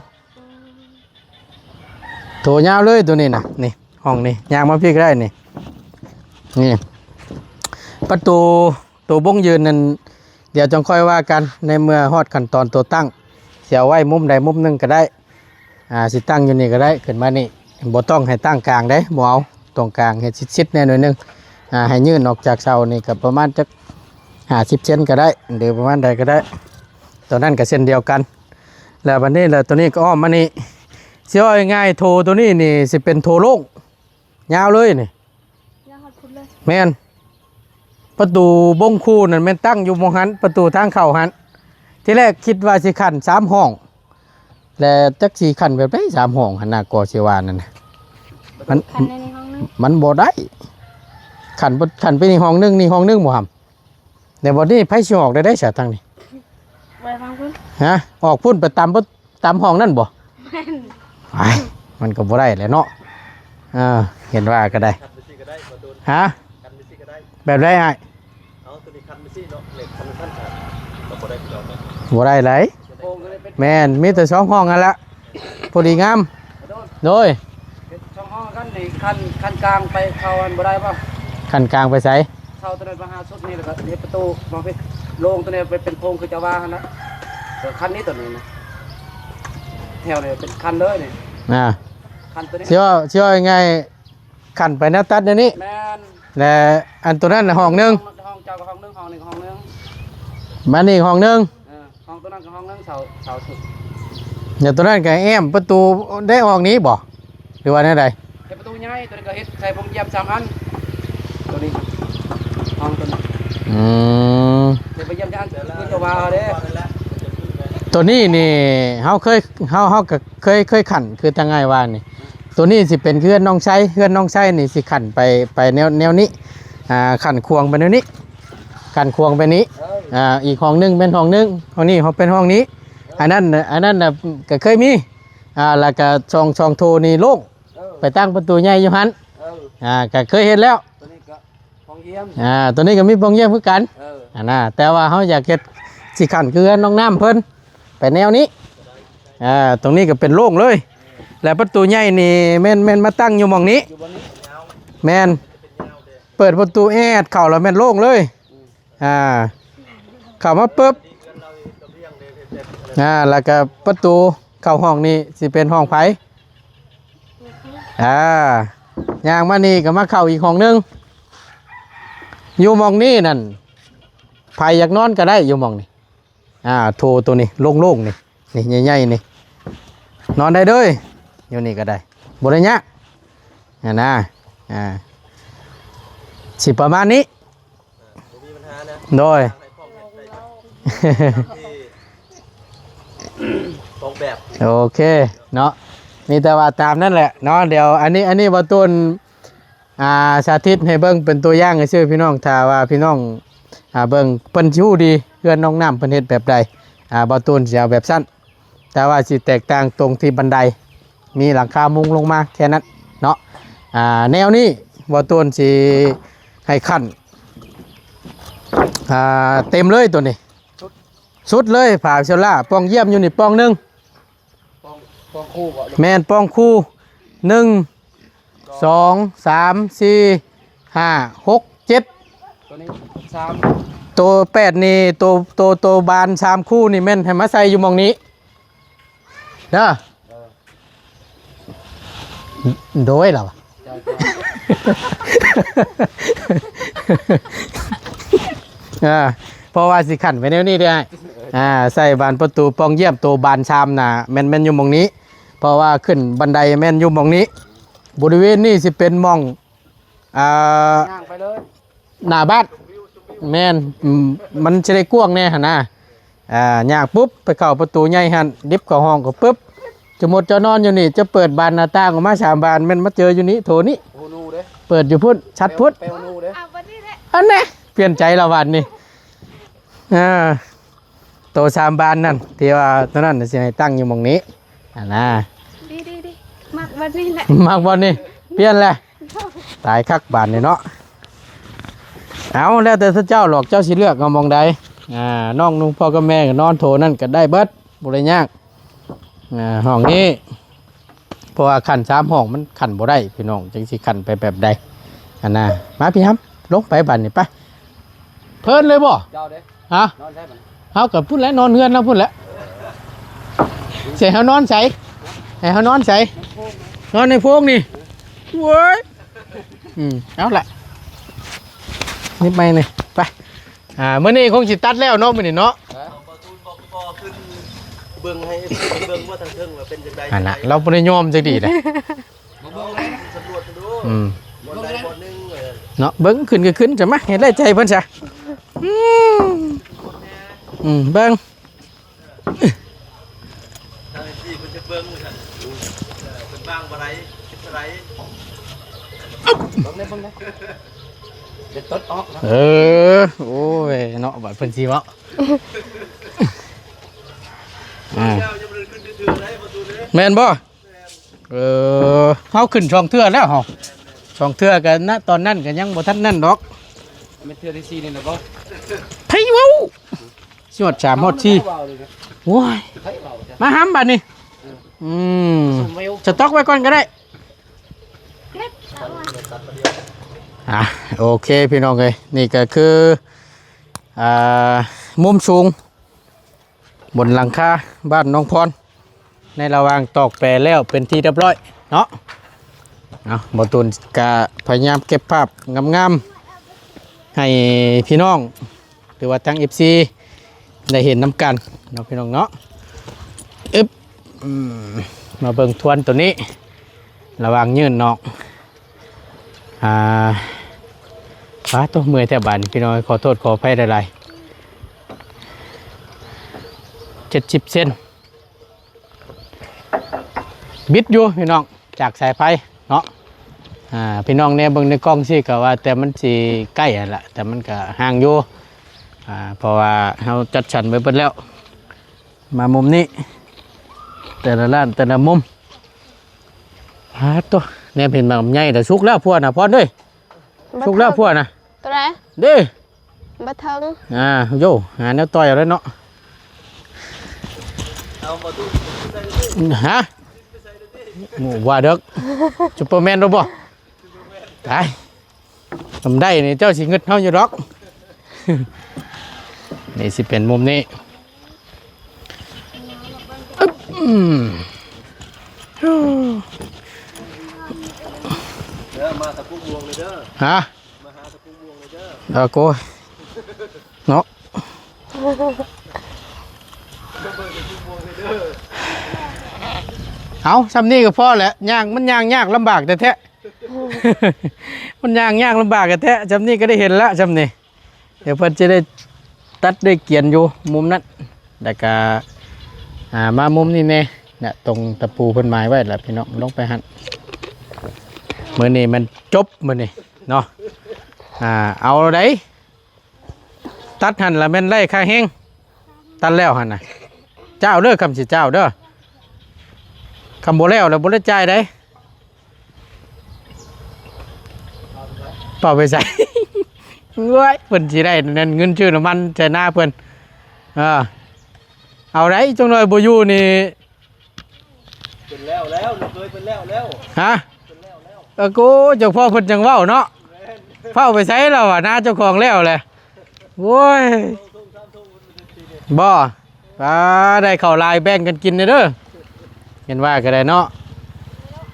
ໂຖຍາວເລີຍໂຕນີ້ນະ ນີ້ ຫ້ອງນີ້ ຍ່າງມາພີ້ກໍໄດ້ນີ້ ນີ້ ປະຕູ ໂຕບົ້ງຢືນນັ້ນ ດຽວຈັ່ງຄ່ອຍວ່າກັນ ໃນເມື່ອຮອດຂັ້ນຕອນຕົວຕັ້ງ ຊິເອົາໄວ້ມຸມໃດມຸມໜຶ່ງກໍໄດ້ ອ່າ ຊິຕັ້ງຢູ່ນີ້ກໍໄດ້ ຂຶ້ນມານີ້ ບໍ່ຕ້ອງໃຫ້ຕັ້ງກາງເດ້ ບໍ່ເອົາ ຕົງກາງເຮັດຊິດໆແດ່ໜ້ອຍໜຶ່ງ ອ່າ ໃຫ້ຍື່ນອອກຈາກເສົານີ້ກໍປະມານຈັກຫ້າສິບເຊັນກໍໄດ້ ຫຼືປະມານໃດກໍໄດ້ ຕົວນັ້ນກໍເຊັ່ນດຽວກັນ ແລ້ວບັດນີ້ ແລ້ວຕົວນີ້ກໍອ້ອມມານີ້ ຊິເວົ້າງ່າຍໆ ໂຖຕົວນີ້ນີ້ຊິເປັນໂຖໂລ່ງ ຍາວເລີຍນີ້ ຍາວຮອດພຸ້ນເລີຍ ແມ່ນ ປະຕູບົງຄູນັ້ນແມ່ນຕັ້ງຢູ່ໝ່ອງຫັ້ນ ປະຕູທາງເຂົ້າຫັ້ນ ທີແລກຄິດວ່າຊິຂັ້ນສາມຫ້ອງ ແລະ ຈັກຊິຂັ້ນແບບໃດສາມຫ້ອງຫັ້ນນະ ກໍຊິວ່ານັ້ນນະ ມັນ ຂັ້ນໃນນີ້ຫ້ອງໜຶ່ງ ມັນບໍ່ໄດ້ ຂັ້ນບໍ່ ຂັ້ນໄປນີ້ຫ້ອງໜຶ່ງ ນີ້ຫ້ອງໜຶ່ງບໍ່ຫຳ ແລ້ວບັດນີ້ໃຜຊິອອກໄດ້ໃດຊະທາງນີ້ ໄວ້ທາງພຸ້ນ ຮະ ອອກພຸ້ນໄປຕາມ ຕາມຫ້ອງນັ້ນບໍ່? ແມ່ນ ອ້າຍ ມັນກໍບໍ່ໄດ້ແຫຼະເນາະ ເອີ ເຫັນວ່າກໍໄດ້ ຄັນໄປຊີ້ກໍໄດ້ ບໍ່ໂດນ ຮະ ຄັນໄປຊີ້ກໍໄດ້ ແບບໃດອ້າຍ? ເອົາ ຕົວນີ້ຄັນໄປຊີ້ເນາະ ເຫຼັກຄັນຊັ້ນກໍ ກໍບໍ່ໄດ້ຄືເກົ່າເນາະ ບໍ່ໄດ້ໃດ ໂຄງກໍເລີຍເປັນ ແມ່ນ ມີແຕ່ສອງຫ້ອງຫັ້ນລະ ພໍດີງາມ ໂດຍ ເຮັດສອງຫ້ອງກັນນີ້ ຄັນ ຄັນກາງໄປເຂົ້າຫັ້ນບໍ່ໄດ້ບໍ່? ຄັນກາງໄປໃສ? ເສົາຕົວນັ້ນມາຫາສຸດນີ້ ແລ້ວກໍເຮັດປະຕູມາເຮັດໂລ່ງຕົວນີ້ ເປັນ ເປັນໂຄງຄືເຈົ້າວ່າຫັ້ນນະ ເອີ ຄັນນີ້ຕົວນີ້ນະ ແຖວນີ້ເປັນຄັນເລີຍນີ້ ອ່າ ຄັນຕົວນີ້ ຊິເວົ້າ ຊິເວົ້າງ່າຍໆ ຄັນໄປແນວຕັດແນວນີ້ ແມ່ນ ແລະ ອັນຕົວນັ້ນຫ້ອງໜຶ່ງ ຫ້ອງເຈົ້າກໍຫ້ອງໜຶ່ງ ຫ້ອງນີ້ກໍຫ້ອງໜຶ່ງ ມານີ້ຫ້ອງໜຶ່ງ ເອີ ຫ້ອງຕົວນັ້ນກໍຫ້ອງໜຶ່ງ ເສົາ ເສົາສຸດ ແລ້ວຕົວນັ້ນກໍແອ້ມປະຕູໄດ້ອອກນີ້ບໍ່ ຫຼືວ່າແນວໃດ? ເຮັດປະຕູໃຫຍ່ ຕົວນີ້ກໍເຮັດໃສ່ປ່ອງຢ້ຽມສາມອັນ ຕົວນີ້ ຫ້ອງຕົວນີ້ ອືມ ເຮັດປ່ອງຢ້ຽມຈາກອັນ ຄືຈະວ່າເດ້ ຕົວນີ້ນີ້ເຮົາເຄີຍ ເຮົາ ເຮົາກໍເຄີຍ ເຄີຍຂັ້ນ ຄືທາງອ້າຍວ່ານີ້ ຕົວນີ້ຊິເປັນເຮືອນນ້ອງໄຊ ເຮືອນນ້ອງໄຊນີ້ຊິຂັ້ນໄປ ໄປແນວ ແນວນີ້ ອ່າ ຂັ້ນຂວາງໄປແນວນີ້ ຂັ້ນຂວາງໄປນີ້ ເອີ ອ່າ ອີກຫ້ອງໜຶ່ງເປັນຫ້ອງໜຶ່ງ ຫ້ອງນີ້ເປັນຫ້ອງນີ້ ເອີ ອັນນັ້ນ ອັນນັ້ນນະກໍເຄີຍມີ ອ່າ ແລ້ວກໍຊ່ອງ ຊ່ອງໂຖນີ້ໂລ່ງ ເອີ ໄປຕັ້ງປະຕູໃຫຍ່ຢູ່ຫັ້ນ ເອີ ອ່າ ກໍເຄີຍເຮັດແລ້ວ ຕົວນີ້ກໍປ່ອງຢ້ຽມ ອ່າ ຕົວນີ້ກໍມີປ່ອງຢ້ຽມຄືກັນ ເອີ ອັນນະ ແຕ່ວ່າເຮົາຢາກເຮັດຊິຂັ້ນຄືເຮືອນນ້ອງນ້ຳເພິ່ນ ໄປແນວນີ້ ອ່າ ຕົງນີ້ກໍເປັນໂລ່ງເລີຍ ແລ້ວປະຕູໃຫຍ່ນີ້ແມ່ນ ແມ່ນມາຕັ້ງຢູ່ໝ່ອງນີ້ ຢູ່ບ່ອນນີ້ ແມ່ນ ເປີດປະຕູແອດເຂົ້າແລ້ວແມ່ນໂລ່ງເລີຍ ອືມ ອ່າ ເຂົ້າມາປຶບ ອ່າ ແລ້ວກໍປະຕູເຂົ້າຫ້ອງນີ້ຊິເປັນຫ້ອງໃຜ? ອ່າ ຍ່າງມານີ້ກໍມາເຂົ້າອີກຫ້ອງໜຶ່ງ ຢູ່ໝ່ອງນີ້ນັ້ນ ໃຜຢາກນອນກໍໄດ້ຢູ່ໝ່ອງນີ້ ອ່າ ໂຖໂຕນີ້ໂລ່ງໆ ນີ້ ນີ້ໃຫຍ່ໆ ນີ້ ນອນໄດ້ເດີ ຢູ່ນີ້ກໍໄດ້ ບໍ່ໄດ້ຍາກຫັ້ນນະ ອ່າ ຊິປະມານນີ້ ບໍ່ມີບັນຫານະ ໂດຍ ອອກແບບ ໂອເຄເນາະ ມີແຕ່ວ່າຕາມນັ້ນແຫຼະເນາະ ດຽວອັນນີ້ ອັນນີ້ບໍ່ຕູນ ອ່າ ສາທິດໃຫ້ເບິ່ງເປັນຕົວຢ່າງຊື່ພີ່ນ້ອງ ຖ້າວ່າພີ່ນ້ອງ ອ່າ ເບິ່ງເພິ່ນຊິຮູ້ດີ ເຮືອນນ້ອງນ້ຳເພິ່ນເຮັດແບບໃດ ອ່າ ບ່າວຕູນຊິເອົາແບບຊັ້ນ ແຕ່ວ່າຊິແຕກຕ່າງຕົງທີ່ບັນໄດ ມີຫຼັງຄາມຸງລົງມາແຄ່ນັ້ນເນາະ ອ່າ ແນວນີ້ບ່າວຕູນຊິໃຫ້ຂັ້ນ ອ່າ ເຕັມເລີຍໂຕນີ້ ສຸດເລີຍ ຝາເຊວລາ ປ່ອງຢ້ຽມຢູ່ນີ້ປ່ອງໜຶ່ງ ປ່ອງ ປ່ອງຄູ່ບໍ່? ແມ່ນ ປ່ອງຄູ່ ໜຶ່ງ ສອງ ສາມ ສີ່ ຫ້າ ຫົກ ເຈັດ ໂຕນີ້ສາມ ໂຕແປດນີ້ ໂຕ ໂຕ ໂຕບານສາມຄູ່ນີ້ແມ່ນໃຫ້ມາໃສ່ຢູ່ໝ່ອງນີ້ເດີ ເອີ ໂດຍລະ ເຈົ້າ ເຈົ້າ ອ່າ ເພາະວ່າຊິຂັ້ນໄປແນວນີ້ເດ້ ອ່າ ໃສ່ບານປະຕູປ່ອງຢ້ຽມໂຕບານຊາມນະ ແມ່ນ ແມ່ນຢູ່ໝ່ອງນີ້ ເພາະວ່າຂຶ້ນບັນໄດແມ່ນຢູ່ໝ່ອງນີ້ ບໍລິເວນນີ້ຊິເປັນໝ່ອງ ອ່າ ຍ່າງໄປເລີຍ ໜ້າບ້ານ ແມ່ນ ອືມ ມັນຊິໄດ້ກວ້າງແດ່ຫັ້ນນະ ອ່າ ຍ່າງປຸບ ໄປເຂົ້າປະຕູໃຫຍ່ຫັ້ນ ດິບເຂົ້າຫ້ອງກໍປຶບ ສົມມຸດເຈົ້ານອນຢູ່ນີ້ ເຈົ້າເປີດບານໜ້າຕ່າງອອກມາສາມບານ ແມ່ນມາເຈີຢູ່ນີ້ ໂຖນີ້ ໂອ້ໂນເດ້ ເປີດຢູ່ພຸ້ນ ຊັດພຸ້ນ ເປັນໂອໂນເດ້ ອັນແນ່ ປ່ຽນໃຈລະບາດນີ້ ອ່າ ໂຕສາມບານນັ້ນ ທີ່ວ່າໂຕນັ້ນຊິໃຫ້ຕັ້ງຢູ່ໝ່ອງນີ້ຫັ້ນນະ ດີໆໆ ມັກບ່ອນນີ້ແຫຼະ ມັກບ່ອນນີ້ ປ່ຽນແຫຼະ ຕາຍຄັກບາດນີ້ເນາະ ເອົາ ແລ້ວແຕ່ເຈົ້າດອກ ເຈົ້າຊິເລືອກເອົາໝ່ອງໃດ ອ່າ ນ້ອງນຸ່ງພໍ່ກັບແມ່ກໍນອນໂຖນັ້ນກໍໄດ້ເບິດ ບໍ່ໄດ້ຍາກ ອ່າ ຫ້ອງນີ້ ເພາະວ່າຂັ້ນສາມຫ້ອງມັນຂັ້ນບໍ່ໄດ້ພີ່ນ້ອງ ຈັກຊິຂັ້ນໄປແບບໃດຫັ້ນນະ ມາພີ່ຫຳ ລົງໄປບາດນີ້ໄປ ເພີນເລີຍບໍ່? ເຈົ້າເດ້ ຮະ ນອນໃສບັດນີ້? ເຮົາກໍພຸ້ນແຫຼະ ນອນເຮືອນເຮົາພຸ້ນແຫຼະ. ໃສເຮົານອນໃສ? ໃຫ້ເຮົານອນໃສ? ນອນໃນໂພງນີ້. ໂອ້ຍ ອືມ ເອົາລະ ນິບໃໝ່ນີ້ ໄປ. ອ່າ ມື້ນີ້ຄົງຊິຕັດແລ້ວເນາະ ມື້ນີ້ເນາະ. ເບິ່ງໃຫ້ເອັຟຊີເບິ່ງວ່າທາງເທິງວ່າເປັນຈັ່ງໃດ. ອັນນະ ລາວບໍ່ໄດ້ຍອມຈັກດີເດ້. ມາເບິ່ງແລ້ວ ສຳຫຼວດເບິ່ງດູ. ອືມ ບ່ອນໃດບ່ອນໜຶ່ງ. ເອີ ເນາະ ເບິ່ງ ຂຶ້ນກໍຂຶ້ນ ຈະມາເຮັດໄດ້ໃຈເພິ່ນຊະ. ອືມ ອືມ ເບິ່ງ ທາງເອັຟຊີເພິ່ນຈະເບິ່ງວ່າຊັ້ນ ເອີ ເພິ່ນວາງບໍ່ໄດ້ ເຮັດບໍ່ໄດ້. ເບິ່ງໄດ້ ເບິ່ງໄດ້ ເປັນຕົ້ນອອກເນາະ. ເອີ ໂອ້ຍ ເນາະ ບັດເພິ່ນຊິເວົ້າ. ອ່າ ແມ່ນບໍ່? ເອີ ເຮົາຂຶ້ນສອງເທື່ອແລ້ວເຮົາ ສອງເທື່ອ ກໍນະ ຕອນນັ້ນກໍຍັງບໍ່ທັນນັ້ນດອກ. ແມ່ນເທື່ອທີສີ່ນີ້ນະບໍ່? ໃຜເວົ້າ ຊິຮອດສາມຮອດສີ່. ໂອ້ຍ ໃຜເວົ້າ ມາຫຳບັດນີ້. ເອີ ອືມ ສະຕັອກໄວ້ກ່ອນກໍໄດ້. ອ່າ ໂອເຄ ພີ່ນ້ອງເອີຍ ນີ້ກໍຄື ອ່າ ມຸມສູງ ບົນຫຼັງຄາບ້ານໜອງພອນ ໃນລະຫວ່າງຕອກແປແລ້ວເປັນທີ່ຮຽບຮ້ອຍເນາະ. ເອົາ ບ່າວຕູນກະພະຍາຍາມເກັບພາບງາມໆ ໃຫ້ພີ່ນ້ອງ ຫຼືວ່າທາງເອັຟຊີໄດ້ເຫັນນຳກັນເນາະ ພີ່ນ້ອງເນາະ. ອຶບ ອືມ ມາເບິ່ງທວນໂຕນີ້ ລະຫວ່າງຍື່ນນອກ. ອ່າ ປາດໂທ້ ເມື່ອຍແທ້ບາດນີ້ ພີ່ນ້ອງ ຂໍໂທດຂໍອະໄພຫຼາຍໆ. ເຈັດສິບເຊັນ ບິດຢູ່ ພີ່ນ້ອງ ຈາກສາຍໄຟເນາະ. ອ່າ ພີ່ນ້ອງແນມເບິ່ງໃນກ້ອງຊີ້ກໍວ່າ ແຕ່ມັນຊິໃກ້ຫັ້ນລະ ແຕ່ມັນກໍຫ່າງຢູ່. ອ່າ ເພາະວ່າເຮົາຈັດສັນໄວ້ເບິດແລ້ວ. ມາມຸມນີ້ ແຕ່ລະລ້ານແຕ່ລະມຸມ. ປາດໂທ້ ແນມເຫັນໝາກລຳໄຍແລ້ວ ສຸກແລ້ວພວນນະ ພອນເອີຍ. ສຸກແລ້ວພວນນະ. ໂຕໃດ? ເດ້ ບໍ່ເຖິງ. ອ່າ ໂຢ ຫາແນວຕ່ອຍເອົາເລີຍເນາະ. ຮະ ວ່າເດີກ ຊຸບເປີແມນໂລດບໍ່? ຕາຍ ທຳໄດ້ນີ້ເຈົ້າຊິງຶດເຮົາຢູ່ດອກ. ນີ້ຊິເປັນມຸມນີ້. ອຶບ ອືມ ເດີ ມາຕະປຸກມ່ວງເລີຍເດີ. ຮະ ມາຫາຕະປຸກມ່ວງເລີຍເດີ. ເອີ ໂກຍ ເນາະ. ເອົາ ຊ່ຳນີ້ກໍພໍແຫຼະ ຍ່າງ ມັນຍ່າງຍາກລຳບາກແທ້ໆ. ມັນຍ່າງຍາກລຳບາກແທ້ໆ. ຊ່ຳນີ້ກໍໄດ້ເຫັນລະ ຊ່ຳນີ້ ດຽວເພິ່ນຈະໄດ້ຕັດໄດ້ກຽນຢູ່ມຸມນັ້ນ ແລ້ວກະ ອ່າ ມາມຸມນີ້ແດ່ນະ ຕົງຕະປູເພິ່ນໝາຍໄວ້ລະ ພີ່ນ້ອງ ລົງໄປຫັ້ນ. ມື້ນີ້ແມ່ນຈົບມື້ນີ້ເນາະ. ອ່າ ເອົາໃດ ຕັດຫັ້ນລະແມ່ນໄດ້ຄ່າແຮງ ຕັດແລ້ວຫັ້ນນະ ຈ້າວເດີ ຄຳຊິຈ້າວເດີ. ຄຳບໍ່ແລ້ວລະບໍ່ໄດ້ຈ່າຍໃດ. ເປົ່າໄປໃສ? ໂອ້ຍ ເພິ່ນຊິໄດ້ນັ້ນ ເງິນຊື້ນ້ຳມັນໃສ່ນາເພິ່ນ. ເອີ ເອົາໄດ້ ຈັກໜ້ອຍບໍ່ຢູ່ນີ້. ເພິ່ນແລ້ວແລ້ວ ລູກເອີຍ ເພິ່ນແລ້ວແລ້ວ. ຮະ? ເອີ ໂກ ເຈົ້າພໍ່ເພິ່ນຈັ່ງເວົ້າເນາະ. ແມ່ນ ເຝົ້າໄປໃສລາວວ່າ ນາເຈົ້າຂອງແລ້ວແຫຼະ. ໂອ້ຍ ບໍ່ ອ່າ ໄດ້ເຂົ້າຫຼາຍ ແບ່ງກັນກິນແດ່ເດີ. ເຫັນວ່າກໍໄດ້ເນາະ.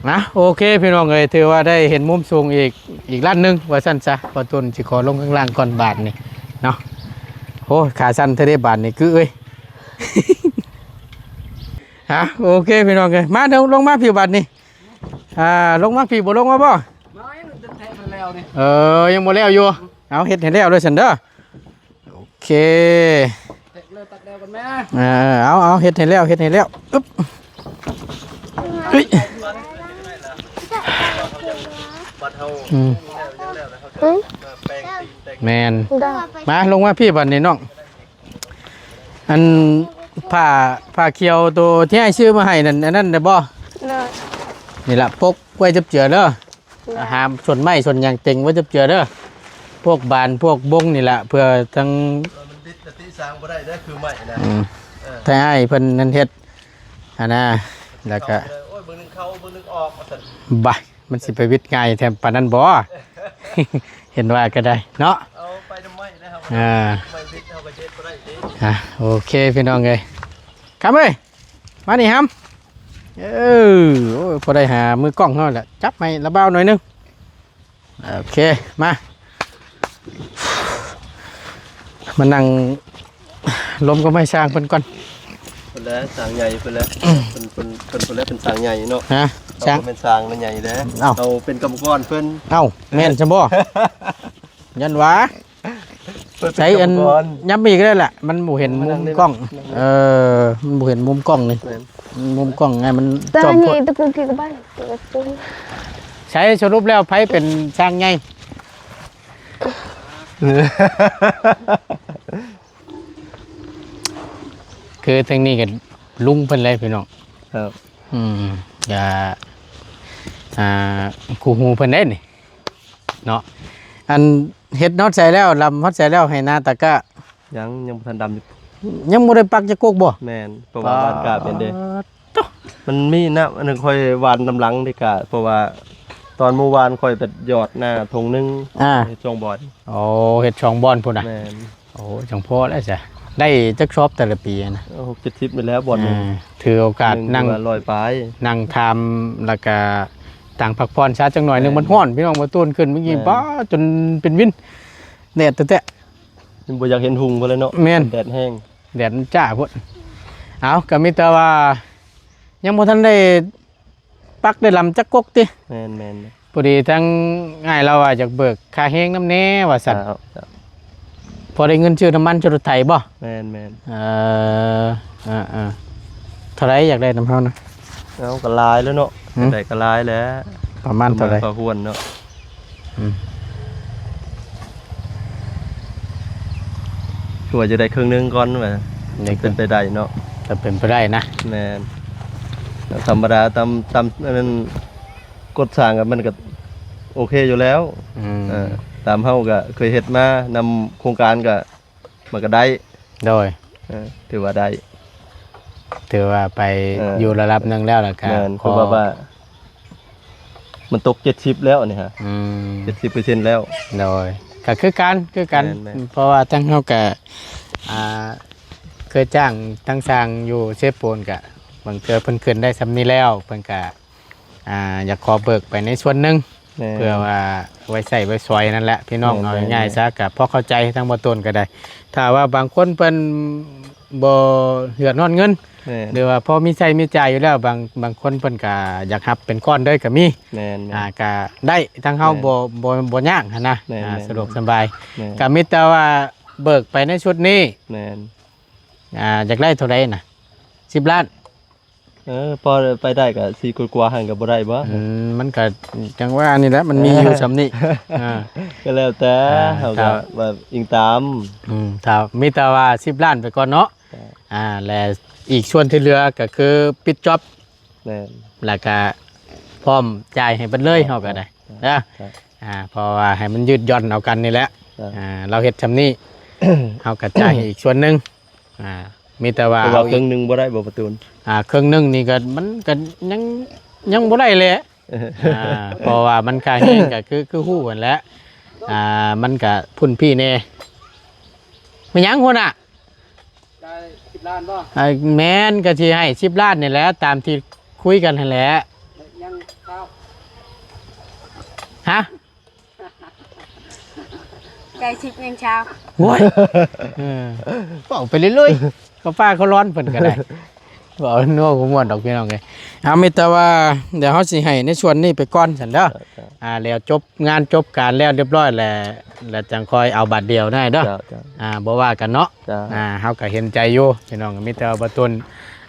ນະ ໂອເຄ ພີ່ນ້ອງເອີຍ ຖືວ່າໄດ້ເຫັນມຸມສູງອີກ ອີກລ້ານໜຶ່ງວ່າຊັ້ນຊະ. ບ່າວຕູນຊິຂໍລົງຂ້າງລ່າງກ່ອນບາດນີ້ເນາະ. ໂອ້ ຂາສັ່ນແທ້ເດບາດນີ້ ຄືເອີຍ. ຮະ ໂອເຄ ພີ່ນ້ອງເອີຍ ມາເດີ ລົງມາພີ້ບາດນີ້. ອ່າ ລົງມາພີ້ ບໍ່ລົງມາບໍ່? ມາ ຍັງແທະບໍ່ແລ້ວນີ້. ເອີ ຍັງບໍ່ແລ້ວຢູ່. ເອົາ ເຮັດໃຫ້ແລ້ວເດີຊັ້ນເດີ. ໂອເຄ ແທະແລ້ວ ຕັດແລ້ວກ່ອນແມ່. ເອີ ເອົາ ເອົາ ເຮັດໃຫ້ແລ້ວ ເຮັດໃຫ້ແລ້ວ. ອຶບ ເອີຍ ບັດເຮົາ ອືມ ແມ່ນ ມາ ລົງມາພີ້ບາດນີ້ນ້ອງ. ອັນ ຜ້າ ຜ້າຂຽວໂຕທີ່ອ້າຍຊື້ມາໃຫ້ນັ້ນ ອັນນັ້ນໄດ້ບໍ່? ໂດຍ. ນີ້ລະ ປົກໄວ້ຈັບເຈືອເດີ. ໂດຍ. ຫາສົ້ນໄມ້ສົ້ນຫຍັງເຕັງໄວ້ຈັບເຈືອເດີ. ພວກບານພວກບົງນີ້ລະ ເພື່ອທັງ ເອີ ມັນຕິດ ແຕ່ຕິສາງບໍ່ໄດ້ເດີ ຄືໄມ້ນະ. ອືມ ເອີ ຖ້າອ້າຍເພິ່ນນັ້ນເຮັດຫັ້ນນະ ແລ້ວກະ ໂອ້ຍ ເບິ່ງໜຶ່ງເຂົ້າ ເບິ່ງໜຶ່ງອອກ ວ່າຊັ້ນ. ບາ ມັນຊິໄປຫວິດງ່າຍແທ້ປານນັ້ນບໍ່? ເຫັນວ່າກໍໄດ້ເນາະ. ເອົາໄປນຳໄມ້ໄດ້ເຮົາ. ອ່າ ໄມ້ຫວິດເຮົາກໍເຮັດບໍ່ໄດ້ ອ່ະ ໂອເຄພີ່ນ້ອງເອີຍ ຄຳເອີຍ ມານີ້ຫຳ ເອີ ໂອ້ຍ ພໍໄດ້ຫາມືກ້ອງເຮົາແຫຼະ ຈັບໃຫ້ລະບ່າວໜ້ອຍໜຶ່ງ ໂອເຄ ມາ ມານັ່ງລົມກັບໄມ້ຊ່າງເພິ່ນກ່ອນ ເພິ່ນແຫຼະຊ່າງໃຫຍ່ເພິ່ນແຫຼະ ເພິ່ນ ເພິ່ນ ເພິ່ນ ເພິ່ນແຫຼະເປັນຊ່າງໃຫຍ່ເນາະ ຮະ ເຮົາ ຊ່າງ ບໍ່ແມ່ນຊ່າງໃຫຍ່ເດ້ ເອົ້າ ເຮົາເປັນກຳມະກອນເພິ່ນ ເອົ້າ ແມ່ນຊັ້ນບໍ່ ຢ້ານວ່າ ເພິ່ນເປັນ ໃຊ້ອັນ ກຳມະກອນ ຍ້ຳອີກແລ້ວລະ ມັນບໍ່ເຫັນມຸມກ້ອງ ເອີ ມັນບໍ່ເຫັນມຸມກ້ອງນີ້ ແມ່ນ ມຸມກ້ອງໄງ ມັນ ຕາ ຈ້ອມໂພດ ນີ້ຕະກູກີກະບານ ໃຊ້ສະຫຼຸບແລ້ວໃຜເປັນຊ່າງໃຫຍ່ ຄືທາງນີ້ກໍລຸງເພິ່ນແຫຼະພີ່ນ້ອງ ຄັບ ອືມ ກະ ອ່າ ຄູ່ຮູ້ເພິ່ນເດ້ນີ້ ເນາະ ອັນເຮັດຮອດໃສແລ້ວ ລຳຮອດໃສແລ້ວ ໄຮ່ນາຕາກ້າ ຍັງ ຍັງບໍ່ທັນດຳຢູ່ ຍັງບໍ່ໄດ້ປັກຈັກກົກບໍ່ ແມ່ນ ເພາະວ່າ ປາດ ຫວ່ານກາບແມ່ນເດ້ ໂຕ ມັນມີນະ ອັນນັ້ນຂ້ອຍຫວ່ານນຳຫຼັງເດ້ກະ ເພາະວ່າຕອນມື້ວານຂ້ອຍໄປຢອດນາທົ່ງໜຶ່ງ ອ່າ ເຮັດສອງບ່ອນ ໂອ້ ເຮັດສອງບ່ອນພຸ້ນນະ ແມ່ນ ໂອ້ ຈັ່ງພໍແລ້ວຊະ ໄດ້ຈັກຊອບແຕ່ລະປີນະ ຫົກເຈັດສິບນີ້ແຫຼະບ່ອນໜຶ່ງ ອ່າ ຖືໂອກາດນັ່ງ ໜຶ່ງ ຮ້ອຍປາຍ ນັ່ງຖາມ ແລ້ວກະ ຕ່າງພັກຜ່ອນຊະຈັກໜ້ອຍໜຶ່ງ ແມ່ນ ມັນຮ້ອນພີ່ນ້ອງ ບໍ່ຕູນຂຶ້ນມື້ກີ້ ແມ່ນ ປ້າ ຈົນເປັນວິນ ແດດແທ້ໆ ຍັງບໍ່ຢາກເຫັນຫຸ່ງເພິ່ນເລີຍເນາະ ແມ່ນ ແດດແຮງ ແດດມັນຈ້າໂພດ ເອົາ ກໍມີແຕ່ວ່າ ຍັງບໍ່ທັນໄດ້ປັກໄດ້ລຳຈັກກົກຕິ ແມ່ນໆ ພໍດີທາງອ້າຍລາວວ່າຢາກເບີກຄ່າແຮງນຳແດ່ວ່າຊັ້ນ ເຈົ້າ ເຈົ້າ ພໍໄດ້ເງິນຊື້ນ້ຳມັນໃສ່ລົດໄຖບໍ່ ແມ່ນໆ ເອີ ເອີໆ ເທົ່າໃດຢາກໄດ້ນຳເຮົານະ ເອົາກໍຫຼາຍແລ້ວເນາະ ຫືມ ຢາກໄດ້ກໍຫຼາຍແຫຼະ ປະມານເທົ່າໃດ ປະມານພໍຄວນເນາະ ອືມ ຄືວ່າຈະໄດ້ເຄິ່ງໜຶ່ງກ່ອນວ່າ ໄດ້ເຄິ່ງ ເປັນໄປໄດ້ເນາະ ຖ້າເປັນໄປໄດ້ນະ ແມ່ນ ທຳມະດາຕາມ ຕາມອັນນັ້ນ ກົດສ້າງກໍມັນກໍໂອເຄຢູ່ແລ້ວ ອືມ ເອີ ຕາມເຮົາກໍເຄີຍເຮັດມານຳໂຄງການກໍ ມັນກໍໄດ້ ໂດຍ ເອີ ຖືວ່າໄດ້ ຖືວ່າໄປ ເອີ ຢູ່ລະດັບໜຶ່ງແລ້ວ ແລ້ວກໍ ແມ່ນ ພໍ ຄືວ່າ ວ່າ ມັນຕົກເຈັດສິບແລ້ວນີ້ຮະ ອືມ ເຈັດສິບເປີເຊັນແລ້ວ ໂດຍ ກໍຄືກັນ ຄືກັນ ແມ່ນໆ ເພາະວ່າທາງເຮົາກໍ ອ່າ ເຄີຍຈ້າງທາງຊ່າງຢູ່ເຊໂປນ ກໍບາງເທື່ອເພິ່ນຂຶ້ນໄດ້ສ່ຳນີ້ແລ້ວ ເພິ່ນກໍ ອ່າ ຢາກຂໍເບີກໄປໃນສ່ວນໜຶ່ງ ແມ່ນ ເພື່ອວ່າໄວ້ໃຊ້ໄວ້ສອຍນັ້ນແຫຼະ ພີ່ນ້ອງ ແມ່ນໆ ເອົາງ່າຍໆຊະ ກໍພໍເຂົ້າໃຈທາງບໍ່ຕົ້ນກໍໄດ້ ຖ້າວ່າບາງຄົນເພິ່ນບໍ່ເດືອດຮ້ອນເງິນ ແມ່ນ ຫຼືວ່າພໍມີໃຊ້ມີຈ່າຍຢູ່ແລ້ວ ບາງ ບາງຄົນເພິ່ນກໍຢາກຮັບເປັນກ້ອນເລີຍກໍມີ ແມ່ນໆ ອ່າ ກໍໄດ້ ທາງເຮົາ ແມ່ນ ບໍ່ ບໍ່ ບໍ່ຍາກຫັ້ນນະ ແມ່ນໆ ອ່າ ສະດວກສະບາຍ ແມ່ນ ກໍມີແຕ່ວ່າເບີກໄປໃນຊຸດນີ້ ແມ່ນ ອ່າ ຢາກໄດ້ເທົ່າໃດນະ ສິບລ້ານ ເອີ ພໍໄປໄດ້ກໍສີ່ກວ່າໆຫັ້ນກໍບໍ່ໄດ້ບໍ່ ອືມ ມັນກໍຈັ່ງວ່ານີ້ແຫຼະ ມັນມີຢູ່ສ່ຳນີ້ ອ່າ ກໍແລ້ວແຕ່ ອ່າ ເຮົາກໍ ຖ້າ ແບບອີງຕາມ ອືມ ຖ້າມີແຕ່ວ່າສິບລ້ານໄປກ່ອນເນາະ ອ່າ ແລະ ອີກສ່ວນທີ່ເຫຼືອກໍຄືປິດຈອບ ແມ່ນ ແລ້ວກໍພ້ອມຈ່າຍໃຫ້ເບິດເລີຍ ເຮົາກໍໄດ້ ເອີ ອ່າ ເພາະວ່າໃຫ້ມັນຍືດຢ່ອນເອົາກັນນີ້ແຫຼະ ອ່າ ລາວເຮັດສ່ຳນີ້ ເຮົາກໍຈ່າຍໃຫ້ອີກສ່ວນໜຶ່ງ ອ່າ ມີແຕ່ວ່າ ເອົາອີກ ເຄິ່ງໜຶ່ງບໍ່ໄດ້ບໍ່ປະຕູນ ອ່າ ເຄິ່ງໜຶ່ງນີ້ກໍ ມັນກໍຍັງ ຍັງບໍ່ໄດ້ແຫຼະ ອ່າ ເພາະວ່າມັນຄ່າແຮງກໍຄື ຄືຮູ້ຫັ້ນແຫຼະ ອ່າ ມັນກໍພຸ້ນພີ້ແດ່ ແມ່ນຫຍັງຫົວໜ້າ ໄດ້ສິບລ້ານບໍ່ ອ່າ ແມ່ນ ກໍຊິໃຫ້ສິບລ້ານນີ້ແຫຼະ ຕາມທີ່ຄຸຍກັນຫັ້ນແຫຼະ ຍັງຊາວ ຮະ ໃກ້ສິບຍັງຊາວ ໂອ້ຍ ເອີ ເວົ້າໄປເລື້ອຍໆ ເຂົາຟ້າເຂົາຮ້ອນເພິ່ນກໍໄດ້ ເວົ້ານົວບໍ່ມ່ວນດອກພີ່ນ້ອງເອີຍ ເອົາ ມີແຕ່ວ່າດຽວເຮົາຊິໃຫ້ໃນສ່ວນນີ້ໄປກ່ອນຊັ້ນເດີ ອ່າ ແລ້ວຈົບງານຈົບການແລ້ວຮຽບຮ້ອຍແລ້ວ ແລ້ວຈັ່ງຄ່ອຍເອົາບາດດຽວໄດ້ເດີ ອ່າ ບໍ່ວ່າກັນເນາະ ອ່າ ເຮົາກໍເຫັນໃຈຢູ່ພີ່ນ້ອງ ມີແຕ່ວ່າບໍ່ຕົ້ນ